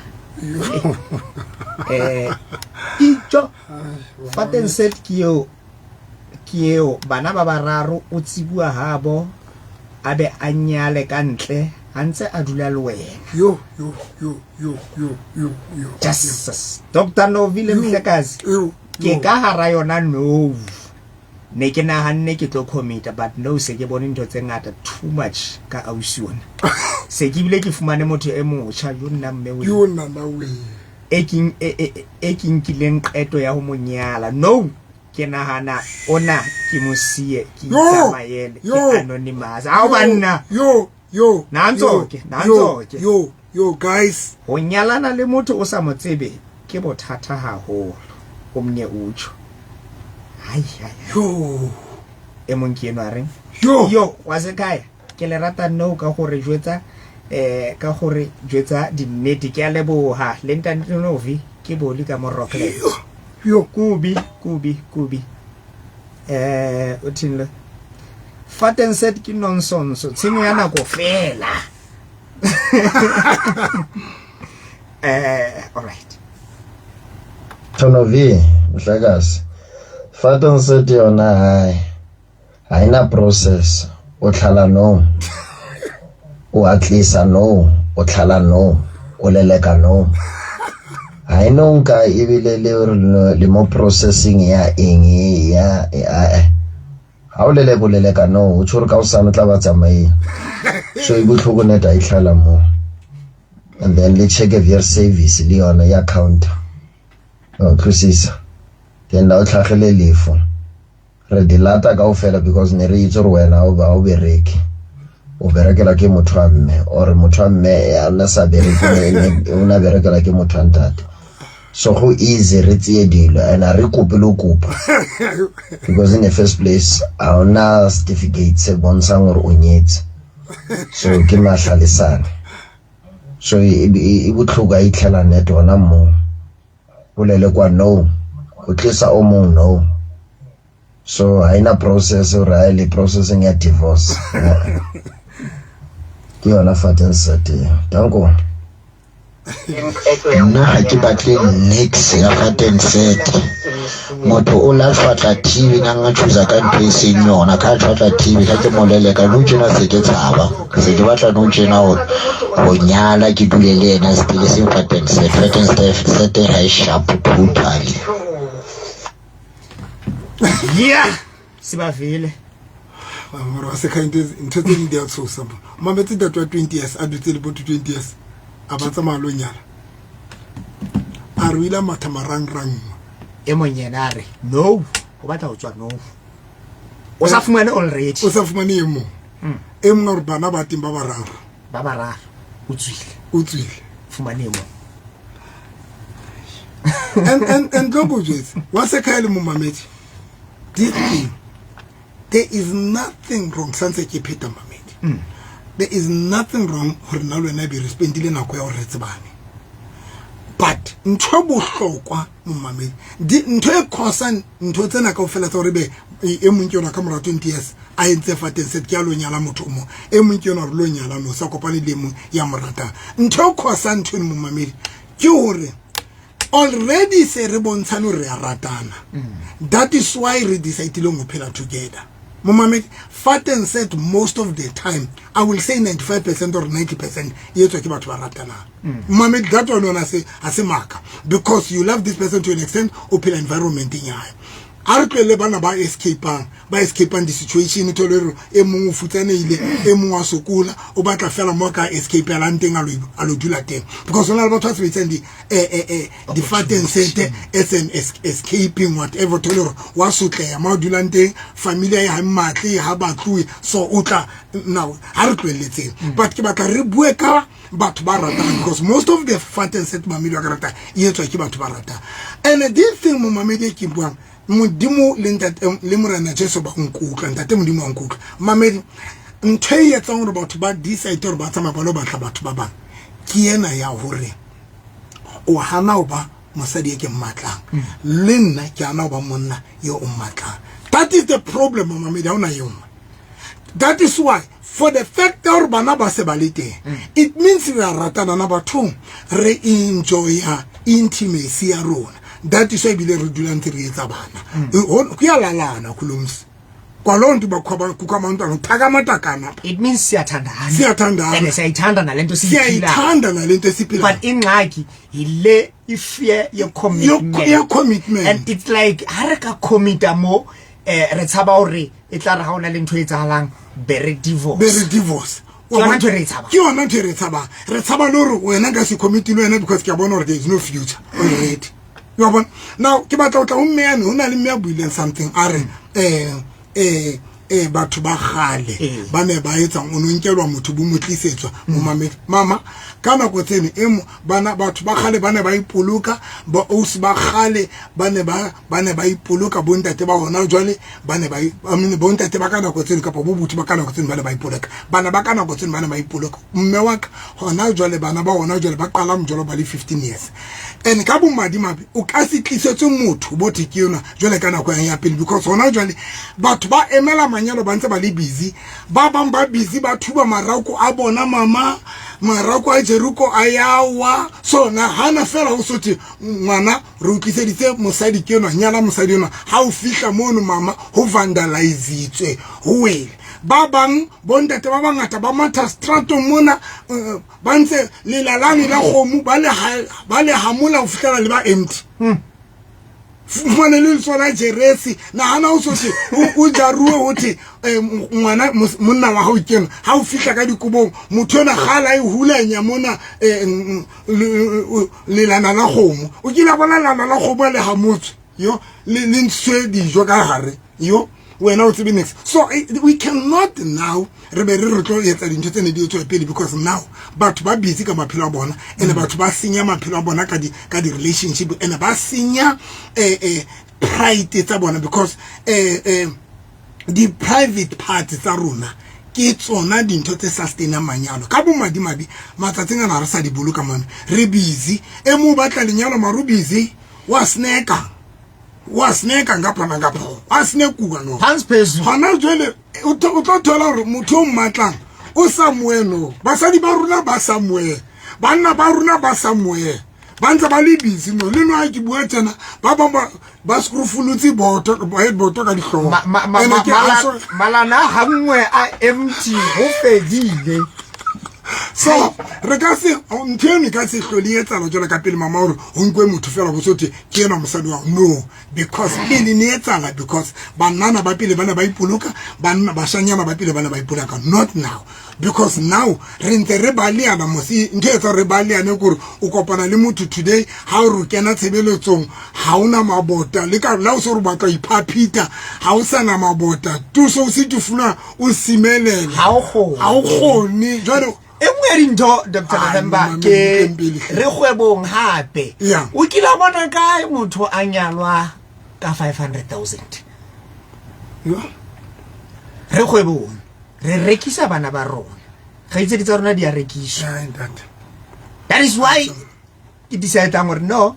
Itjo faten set ke eo ke eo bana ba bararo o tsebua habo a be a nyale ka ntle a ntse a dula le wena. Yo yo yo yo yo yo yo. Jesus. Dr. Novi le Mhlekazi. Ke ka hara yona no. Ne ke nahanne ke tlo commit but no se ke bone ntho tse ngata too much ka ausi ona. Se ke bile ke fumane motho e motjha yo nna mme we. Yo nna na we. E keng e ke nkileng qeto ya ho mo nyala. No ke nahana ona ke mo siye ke itsamaele ke anonymous. Ao banna. Yo yo. Nantso ke nantso ke. Yo yo guys. Ho nyalana le motho o sa mo tsebe ke bothata haholo. O mnye utsho. Hai hai. Yo. E mong ke eno a reng? Yo. Yo wa sekhaya ke le rata no ka gore jwetsa ka gore jwetsa dinnete ke a leboha le ntate Novi ke boli ka mo Rockland. Yo. Kubi kubi kubi. O thini le? Faten set ke nonsense tshenyo ya nako fela. All right. Tonovi, Mhlekazi. Faten set yona hayi. Haina process. O tlhala no. O atlisa no. O tlhala no. O leleka no. Ha e no nka ebile le le mo processing ya eng ya eh. Ha o leleka o leleka no. O tshwere ka o sane tla ba tsamaye. So e botlhoko net a itlhala mo. And then le check your service le yona ya counter. O utlwisisa. Then la o tlhagele lefo. Re di lata kaofela because ne re itse gore wena o ba o bereke. O berekela ke motho wa mme or motho wa mme a na sa bereke o na berekela ke motho wa ntate. So go easy re tseye dilo and a re kope le kopa. Because in the first place a ona certificate se bontshang gore o nyetse. So ke mahlalisane. So e botlhoko a itlhela net hona mo. O lele kwa no. O tlisa o mong no. So ha ina process o ra le processing ya divorce. Ke yona faten set. Danko. Nna ga ke batle nix ya faten set. Motho o la tshwatla TV na nga choose ka ntho e seng yona ka tshwatla TV ka ke moleleka no tjena se ke tshaba se ke batla no tjena ho nyala ke dule le yena still seng faten set faten set ha e sharp totally. Yeah, sibavile. Mora wa sekhaya ntho tse ding di a tshosa. Mametse ntate wa 20 years a dutse le botho 20 years a ba tsamaya lo nyala. A re o ile a matha marangrang. E mong yena a re no, o batla ho tswa no. O sa fumane already. O sa fumane e mong. E mong a re bana ba teng ba bararo. Ba bararo. O tswile. O tswile. Fumane e mong. And tlo ko jwetse wa sekhaya le momamedi, this thing, there is nothing wrong. Santse ke pheta, mamedi, there is nothing wrong gore nna le wena be re spendile nako ya gore re tsebane, but ntho e bohlokwa, momamedi, ntho e causang ntho tsena kaofela tsa gore be e mong ke yona ka mora 20 years a entse fa teng set ke a lo nyala motho o mong, e mong ke yona gore lo nyala no sa kopane le e mong ya mo ratang, ntho e causang ntho eno, momamedi, ke hore already se re bontshane hore re a ratana. That is why re decidileng ho phela together, momamedi. Fat and set, most of the time, I will say 95% or 90%, e etswa ke batho ba ratanang, momamedi. That one yona se ha se maka, because you love this person to an extent, o phela environmenteng ya hae. A re tlohelle bana ba escapang, ba escapang di-situation, thole hore e mong o futsanehile, e mong wa sokola, o batla fela mo a ka escapelang teng, a lo dula teng, because ho na le batho ba sebedisang di-vaten set as an escaping whatever. Thole hore wa sotleha mo a dulang teng, family ya ha mmatle, ha batluwe, so o tla now. Ha re tlohelletseng, but ke batla re bue ka batho ba ratang, because most of the vaten set, mamedi wa ka ratang, e etswa ke batho ba ratang. And this thing, momamedi, e ke buang, Modimo le ntate le Morena Jesu ba nkutlwa, ntate Modimo wa nkutlwa, mamedi, ntho e etsang gore batho ba decide gore ba tsamaya ba lo batla batho ba bang ke ena ya hore o hana ho ba mosadi e ke mmatlang, le nna ke hana ho ba monna yo o mmatlang. That is the problem, mamedi. Ha ona e nngwe. That is why, for the fact ya hore bana ba se ba le teng, it means re a ratana na bathong, re enjoya intimacy ya rona. That is why ebile re dula ntse re etsa bana. Ke ya lalana khulumsi kwaloo nto kukho abantwana uthakamatakana. It means siyathandana. Siyathandana. And siyayithanda nalento siyiphilayo. Siyayithanda nalento esiphilayo. But ingxaki yile i-fear ye-commitment. Ye-commitment. And it's like ha re ka commita mo, re tshaba hore e tla re ha ona le ntho e etsahalang, be re divorce. Be re divorce. Ke yona ntho e re e tshabang. Ke yona ntho e re tshabang. Re tshaba le hore wena nka se commit le wena because ke a bona hore there is no future already, wa bona. Now ke batla ho tla ho mme yane. Ho na le mme a buileng something, a re batho ba kgale ba ne ba etsang, o no nkelwa motho, bo mo tlisetswa, momamedi. Mama, ka nako tseno e mo bana, batho ba kgale ba ne ba ipoloka, ba ausi ba kgale ba ne ba ipoloka, bontate ba hona jwale ba ne ba I mean, bontate ba ka nako tseno kapa bo botho ba ka nako tseno ba ne ba ipoloka, bana ba ka nako tseno ba ne ba ipoloka. Mme wa ka, hona jwale bana ba hona jwale ba qala mojalo ba le 15 years, and ka bomadimabe o ka se tlisetswe motho bo the ke yona jwale ka nako ya pele, because hona jwale batho ba emela manyalo ba ntse ba le busy. Ba bang ba busy ba thuba marako a bona, mama, marako a Jeriko a yawa. So nahana fela o sothe ngwana re utlwiseditse mosadi ke enwa, nyala mosadi enwa, ha o fihla mono, mama, ho vandalizitswe, ho wele. Ba bang bontate ba bangata ba matha stratong mona, ba ntse lelalane la kgomo ba le hamola ho fihlela le ba empty. Fumane le tsona jeresi. Nahana o sothe o jaruwe ho the ngwana monna wa hao kena, ha o fihla ka dikobong motho ena kgala e hulanya mona, lelana la kgomo, o kile bona lelana la kgomo le hamotswe yo, le ntshwe dijo ka hare yo, wena o tsebe next. So we cannot now re be re re tlo etsa dintho tse ne di etswa pele, because now batho ba busy ka maphelo a bona, and batho ba senya maphelo a bona ka di relationship, and ba senya pride tsa bona, because di-private parts tsa rona ke tsona dintho tse sustainang manyalo. Ka bomadimabe matsatsing ana re sa di boloka, mane re busy. E mo batla lenyalo mare o busy wa snacka, wa snacka ngapha na ngapha, wa snackuwa no. Phansi phezulu. Hona jwale o tlo thola hore motho o mmatlang o somewhere no. Basadi ba rona ba somewhere, banna ba rona ba somewhere, ba ntse ba le busy no. Le no ha ke bua tjena, ba bang ba screwfolotse boto, headboard ka dihlooho. Ene ke Malana ha nngwe a empty, ho fedile. So re ka se ntho eno e ka se hlole e etsala jalo ka pele mama gore go nkwe motho fela go sothe ke ena mosadi wa no, because pele ne etsala, because bannana ba pele ba ne ba ipoloka, banna bashanyana ba pele ba ne ba ipoloka. Not now, because now re ntse re baleana mose. Ntho e etsa re baleane kore o kopana le motho today, ha o re kena tshebeletsong ha ona mabota le ka la o se re batla iphaphita, ha o sana mabota tuso o se tufuna o simelela, Ha o kgone. Ha o kgone jwale. E nngwe ya dintho, Dr Ai, November, mama, ke pele. re kgwebong gape. O kile wa bona kae motho a nyalwa ka 500 000? Re kgwebong, re rekisa bana ba rona, kgaitsedi tsa rona di a rekiswa. Ai, ntate. That is why ke decidang gore no,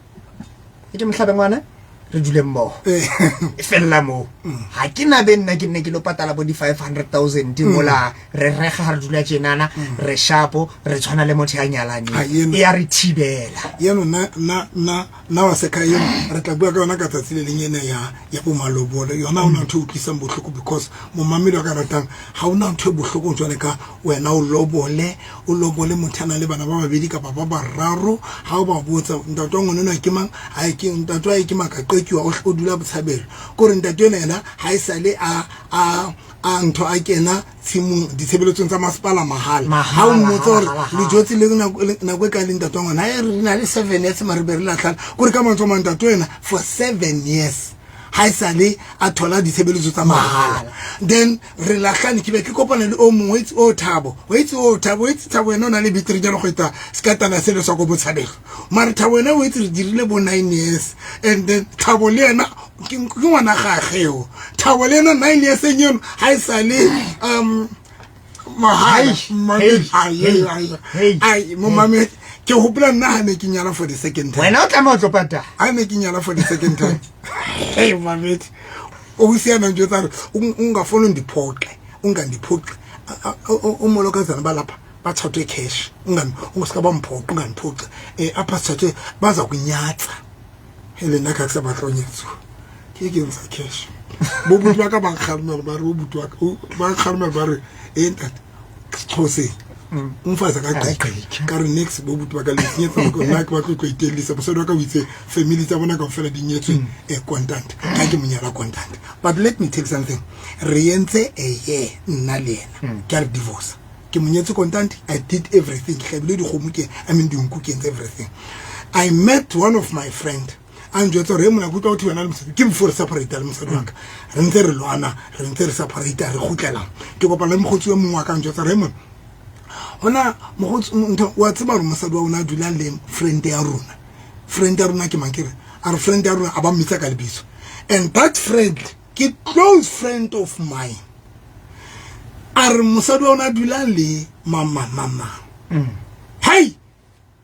ke motlhabe ngwana, re dule mmogo. E felela moo, ga ke na be nna ke nne ke lo patala bo di-500 000 mola re rega ga re dula tjenana, re shapo, re tshwana le motho ya nyalaneng. Ha, eno. E ya re thibela. Eno nna wa seka eno re tla bua ka yona ka tsatsi le leng, ena ya bo malobolo yona. Ha ona ntho e utlwisang bohloko, because momamedi wa ka ratang, ha ona ntho e bohloko jwale ka wena o lobole, o lobole motho a nang le bana ba babedi kapa ba bararo. Ha o ba botsa, ntate wa ngwana enwa ke mang? Ha ke ntate wa hae ke Makaqekiwa, o dula Botshabelo. Kore ntate ena yena ha e sale a ntho a kena tshimong ditshebeletsong tsa masepala mahala. Ha o mmotsa hore Mahala. le jotse le nako e kae le ntate wa ngwana, ha e re na le 7 years mare be re latlhana. Kore ka mantswe a mang, ntate ena for 7 years ha e sale a thola ditshebeletso tsa mahala, then re lahlane. Ke be ke kopana le o mongwe o itse o Thabo, o itse o Thabo, o itse Thabo ena o na le beteri jalo go eta sekatana sele sa ko Botshabelo. Mare Thabo ena o itse re dirile bo 9 years, and then Thabo le ena ke ngwana gageo. Thabo le ena 9 years eno ha e sale mahala. Hey, hey, hey, hey. Ai, momamedi, ke hopola nna ha ne ke nyala for the second time. Wena o tlameha o tlo patala. Ha ne ke nyala for the second time, hey mamedi, o siana njwetsa re ungafuni undiphoxe, ungandiphoxi. Umolokazana balapha bathathwe cash, ungasika bamphoqa, ungandiphoxi. Apha sithathwe baza kunyatsa hele nna ka ke sa batla ho nyatsuwa, ke ke ntsha cash. Bo buti ba ka ba nkgalemela, ba re o buti wa ka, ba nkgalemela, ba re e ntate Sexhoseng umfazi akagqiki. Ka re next, bo buti ba ka le senyetsa nako, nna ke batlo tlo itellisa. Mosadi wa ka o itse family tsa bona kaofela di nyetswe contant, ka ke monyala contant. But let me tell you something, re entse a year nna le yena, ke a re divorce, ke mo nyetse contant. I did everything, ke hlabile dikgomo, ke I mean dinku, ke entse everything. I met one of my friend, a njwetsa gore e mona ke utlwa ho wena le mosadi ke before re separate le mosadi wa ka, re ntse re lwana, re ntse re separate, re kgutlela. Ke kopana le mokgotsi o mongwe wa ka, njwetsa re mona hona mokgotsi ntho wa tseba hore mosadi wa ona a dula le friend ya rona. Friend ya rona ke mang? Ke re a re friend ya rona a ba mmitsa ka lebitso, and that friend ke close friend of mine. A re mosadi wa ona a dula le mama mama. Hai,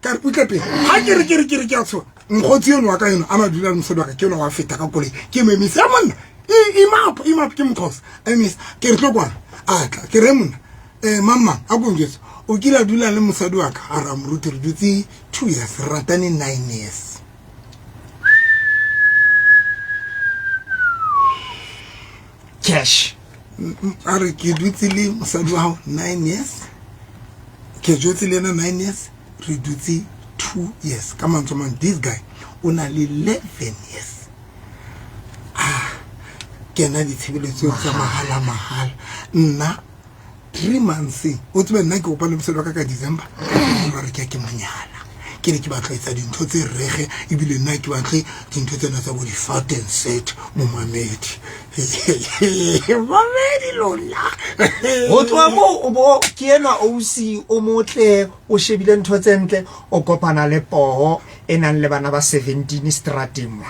ka re utlwe pele ga ke re ke re ke re ke a tshoga. Nkgotsi eno wa ka eno a na dula le mosadi wa ka ke eno wa feta ka koloi, ke mo emisa ya monna, imap imap, ke Moxhosa, emisa. Ke re tlo kwana, a tla. Ke re monna, mamang a konjwetsa o kile a dula le mosadi wa ka? A ra moruti, re dutse 2 years, re ratane 9 years. Cash. A re ke dutse le mosadi wa gago 9 years, ke jotse le ena 9 years, re dutse 2 years. Ka mantswe a mang, this guy o na le 11 years a kena ditshebeletso tsa mahala mahala. Nna 3 months, o tsebe nna ke kopane le mosadi wa ka ka December, ba re ke ke monyala, ke ne ke batla etsa dintho tse rege, ebile nna ke batle dintho tsena tsa bo di-fat and set. Momamedi, mamedi lona. Ho tloha moo o bo ke enwa ausi o motle, o shebile ntho tse ntle, o kopana le poho e nang le bana ba 17 strateng mo,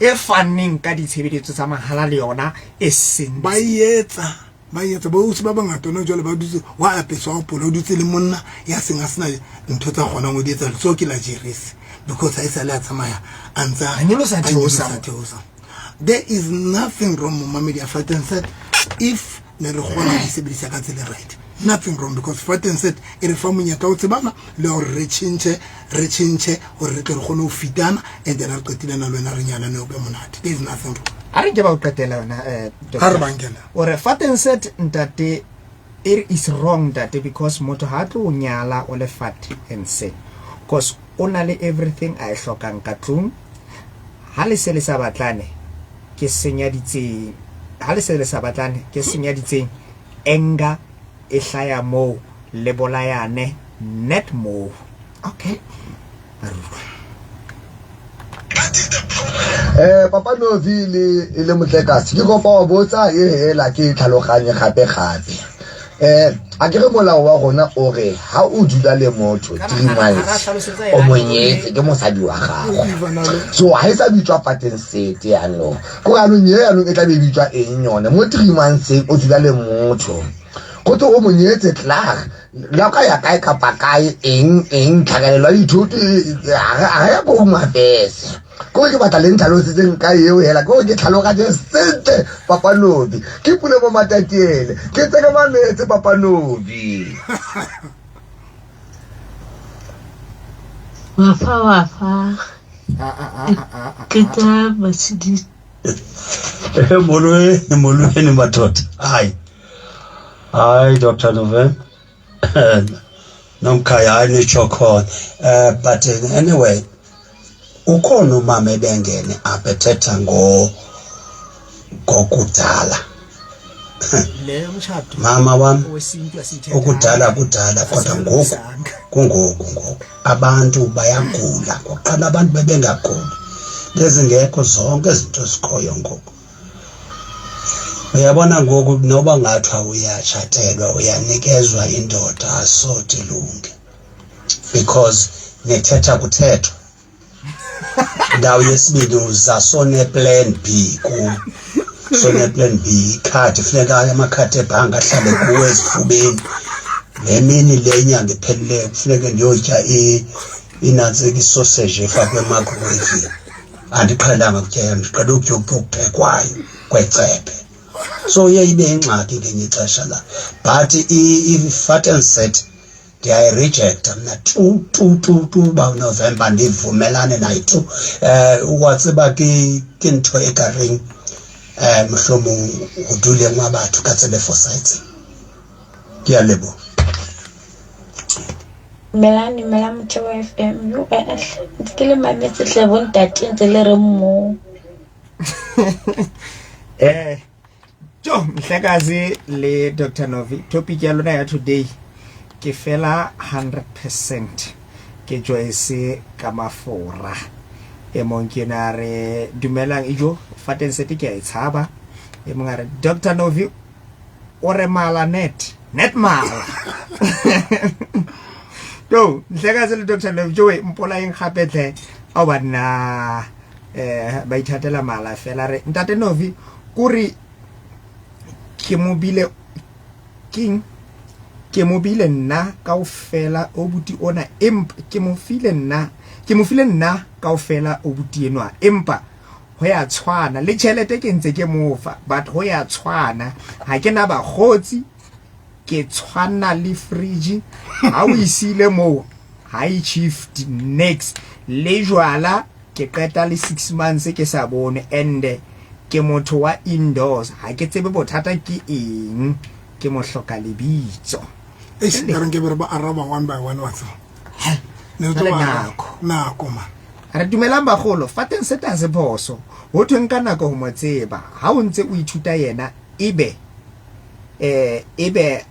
e fanneng ka ditshebeletso tsa mahala le yona e sentse. Ba etsa, ba etsa. Boausi ba bangata ona jwale ba dutse wa apeswa wa pola, o dutse le monna ya seng a sena ntho tsa kgonang o di etsa. Letsoho ke la jeresi because ha e sale a tsamaya a ntsa A nyolosa, a theosa. nyolosa, theosa. There is nothing wrong, momamedi, ya fat and set, if ne re kgona ho e sebedisa ka tsela e right. Nothing wrong, because fat and set e re fa monyetla o tsebana le hore re tjhentjhe hore re tle re kgone ho fitana, and then ha re qetile na le wena re nyalane, o be monate. There is nothing wrong. A re nke ba o qetela yona Ha re bankela. O re fat and set, ntate. It is wrong ntate because motho ha tlo o nyala o le fat and set cause o na le everything a e hlokang ka tlung. Ha le se le sa batlane ke senyaditseng ha le se le sa batlane ke senyaditseng anger e hlaya moo le bolayane net moo. Okay. Re utlwe. Eh papa Novi le le motlekase ke kopa wa botsa e hela ke tlhaloganye gape gape eh a ke re molao wa rona o re ha o dula le motho 3 months o mo nyetse ke mosadi wa gago so ha e sa bitswa pateng sete yanong ko yanong ye yanong e tla be e bitswa eng yone mo 3 months o dula le motho go tse o mo nyetse klaar la ka ya kae kapa kae eng eng tlhakanelo ya dithoto ga ya ko home affairs ko ke batla le ntlhalosetseng ka eo hela ko ke tlhaloganye sentle papanobi ke pule mo matatiele ke tse ke mametse papanobi Wafa wafa. Ke tsa Mercedes. Molweni molweni madoda hayi hayi Dr November nomkhaya hayi nitsho khona um but anyway ukhona umama ebengene apha ethetha ngo ngokudala leyo mshado mama wam wesintu asithetha ukudala kudala kodwa ngoku kungoku ngoku abantu bayagula kuqala abantu bebengaguli bezingekho zonke izinto zikhoyo ngoku uyabona ngoku noba ngathiwa uyatshatelwa uyanikezwa indoda asode lunge because nithetha kuthethwa ndawo yesibini uza soneplan b kum soneplan b ikhadi funeka amakhadi ebhanki ahlale kuwe ezifubeni le mini le inyanga iphelileyo kufuneke ndiyotya inantsika isoseji efakwe emicrowavini andiqhelanga kutya ndiqhele ukutya ukutya okuphekwayo kwecephe so iye ibe ingxaki ngenye ixesha la but i-fat and set ndiyayirejecta mna tu tu tu tu uba unovemba ndivumelane naye tu um wa tseba ke ke ntho e ka reng um mohlomong go duleng wa batho ka tsebe fosahetseng ke a leboga Dumelang, dumelang Motheo FM. Yo eh, eh, ntse ke le mametse hle bontate ntse le reng moo. Eh jo mhlekazi le Dr Novi topic ya lona ya today ke fela 100% ke Joyce ka mafora e mong ke na re dumelang ijo fateng sete ke a e tshaba e mong a re Dr Novi o re mala net net mala to nhlekazi le Dr Novi joe mpolaeng gape tle ao banna eh ba ithatela mala fela re ntate Novi kore ke mobile king ke mobile nna kaofela o buti ona empa ke mo file nna ke mo file nna kaofela o buti enwa empa ho ya tshwana le tjhelete ke ntse ke mofa but ho ya tshwana ha ke na bakgotsi ke tshwana le fridge ha o isile moo ha e shift next le jwala ke qeta le 6 months ke sa bone and ke motho wa indoors ha ke tsebe bothata ke eng ke mo hloka lebitso eish ka re nke be re ba araba one by one wa tseba Ne re tlo Jwale ba araba. nako. nako man re dumelang bagolo fa teng se tase phoso ho thweng ka nako ho mo tseba ha o ntse o ithuta yena ebe eh ebe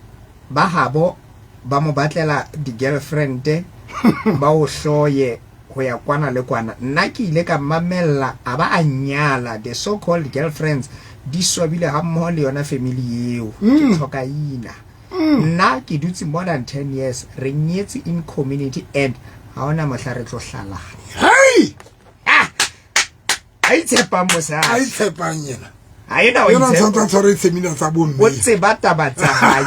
ba habo ba mo batlela di-girlfriend ba o hloye ho ya kwana le kwana nna ke ile ka mamella a ba a nyala the so called girlfriends di swabile ha mmoho le yona family eo ke tlhoka ina nna ke dutse more than 10 years re nyetse in community and ha ona mohla re tlo hlalana hei a itshepang mosadi a itshepang yena ha ena o yena itshepa tshwanetse a tshware seminar tsa bomme o tseba taba tsa hae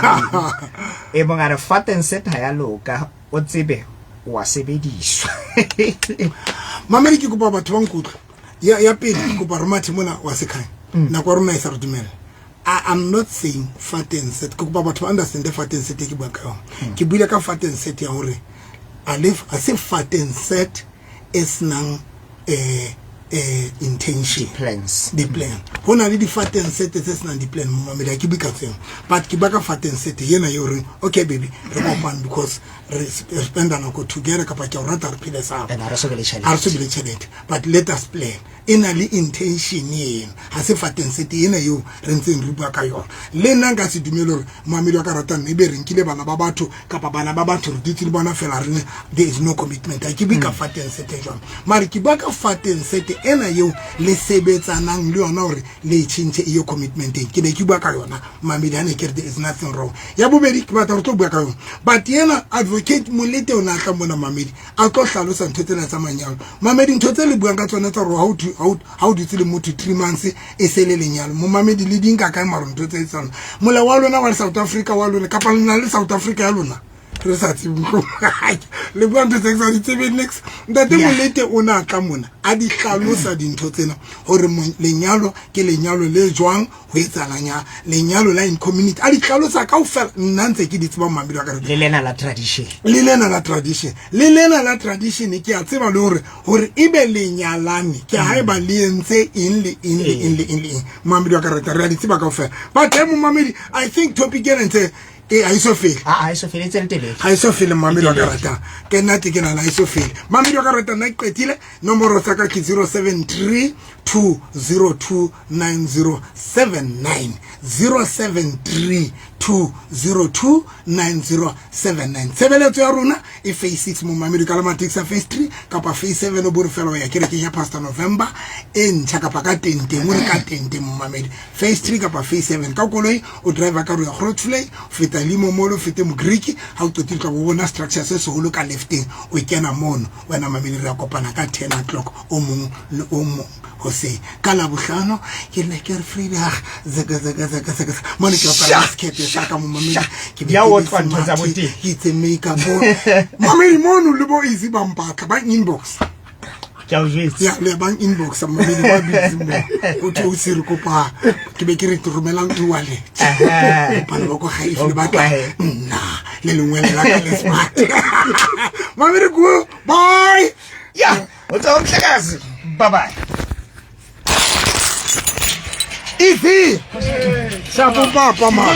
e mong a re faten set ha ya loka o tsebe wa sebediswa mamedi ke kopa batho ba nkutlwa ya ya pele ke kopa re mathe mona wa sekhanya nako ya rona e sa re dumela I am not saying fat and set ke kopa batho ba understand fat and set e ke buang ka yona ke buile ka fat and set ya hore a le a se fat and set e senang eh eh intention plans di-plan go na le di-faten sete tse senang di-plan momamedi ga ke bue ka tseo but ke bua ka faten sete ena eo reng okay baby re kopane because re spenda nako together kapa ke a o rata re phele sa And ha re so be le tjhelete. ha re so be le tjhelete but let us plan e na le intention eno ga se faten sete ena eo re ntseng re bua ka yona le nna nka se dumele gore moamedi wa ka ratang ebe re nkile bana ba batho kapa bana ba batho re dutse le bona fela re there is no commitment ha ke bue ka faten sete jwang mare ke bua ka faten sete ena eo le sebetsanang le yona gore le e tšhentšhe e ye commitmenteng ke be ke bua ka yona mamedi ha ne ke re there is nothing wrong ya bobedi ke batla re tlo bua ka yona but yena advocate molete o ne a tla mona mamedi a tlo hlalosa ntho tsena tsa manyalo mamedi ntho tse le buang ka tsona tsa gore ha o dutse le motho three months e se le lenyalo momamedi le di nka kae maro ntho tse tsana molao wa lona wa South Africa wa lona kapa lona le South Africa ya lona re sa tsebe le bua ntho tse ke sa di tsebeng nix ntate molete o ne a tla mona a di hlalosa dintho tsena gore lenyalo ke lenyalo le jwang go etsalang ya lenyalo la in community a di hlalosa kaofela nna ntse ke di tseba mamedi wa ka le lena la tradition le lena la tradition le lena la tradition ke a tseba le gore gore e be lenyalane ke ha eba le entse eng le eng le eng le eng le eng mamedi wa ka rata re a di tseba kaofela but he momamedi i think topic ena ntse e ha iso fele ha iso fele tse telele ha iso fele mamedi wa ka rata ke nna te ke nana ha iso fele mamedi wa ka rata nna ke qetile nomoro tsa ka ke 073 202 9079 073 202 9079 tshebeletso ya rona e phase 6 momamedi ka la matekisi a phase 3 kapa phase 7 o bore fela o ya kerekeng ya pastor november e ntšha kapa ka tenteng o re ka tenteng momamedi phase 3 kapa phase 7 ka koloi o driver ka roya grootflay o feta limo molo o fete mogreek ga o qetile tla bo bona structure se seholo ka lefteng o kena mono wena mamedi re a kopana ka 10 o'clock o mong le o mong hoseng ka labohlano ke ne ke re freedag zeka zeka zeka zeka mone ke apara sekete sa ka mo mamedi ke be Di a ke le otlwa ntho tsa smart, boteng. ke itse makeup mamedi mono le bo easy ba mpatla ba inbox ke a o jwetsa ya le bang inbox mamedi ba busy mo o thwe o se re kopa ke be ke re ke romelang e-wallet bana ba ko gaifi le batla nna le lengwe le la ka le smart mamedi ko bye ya o tswa mhlekazi bye bye easy shapo papa ma.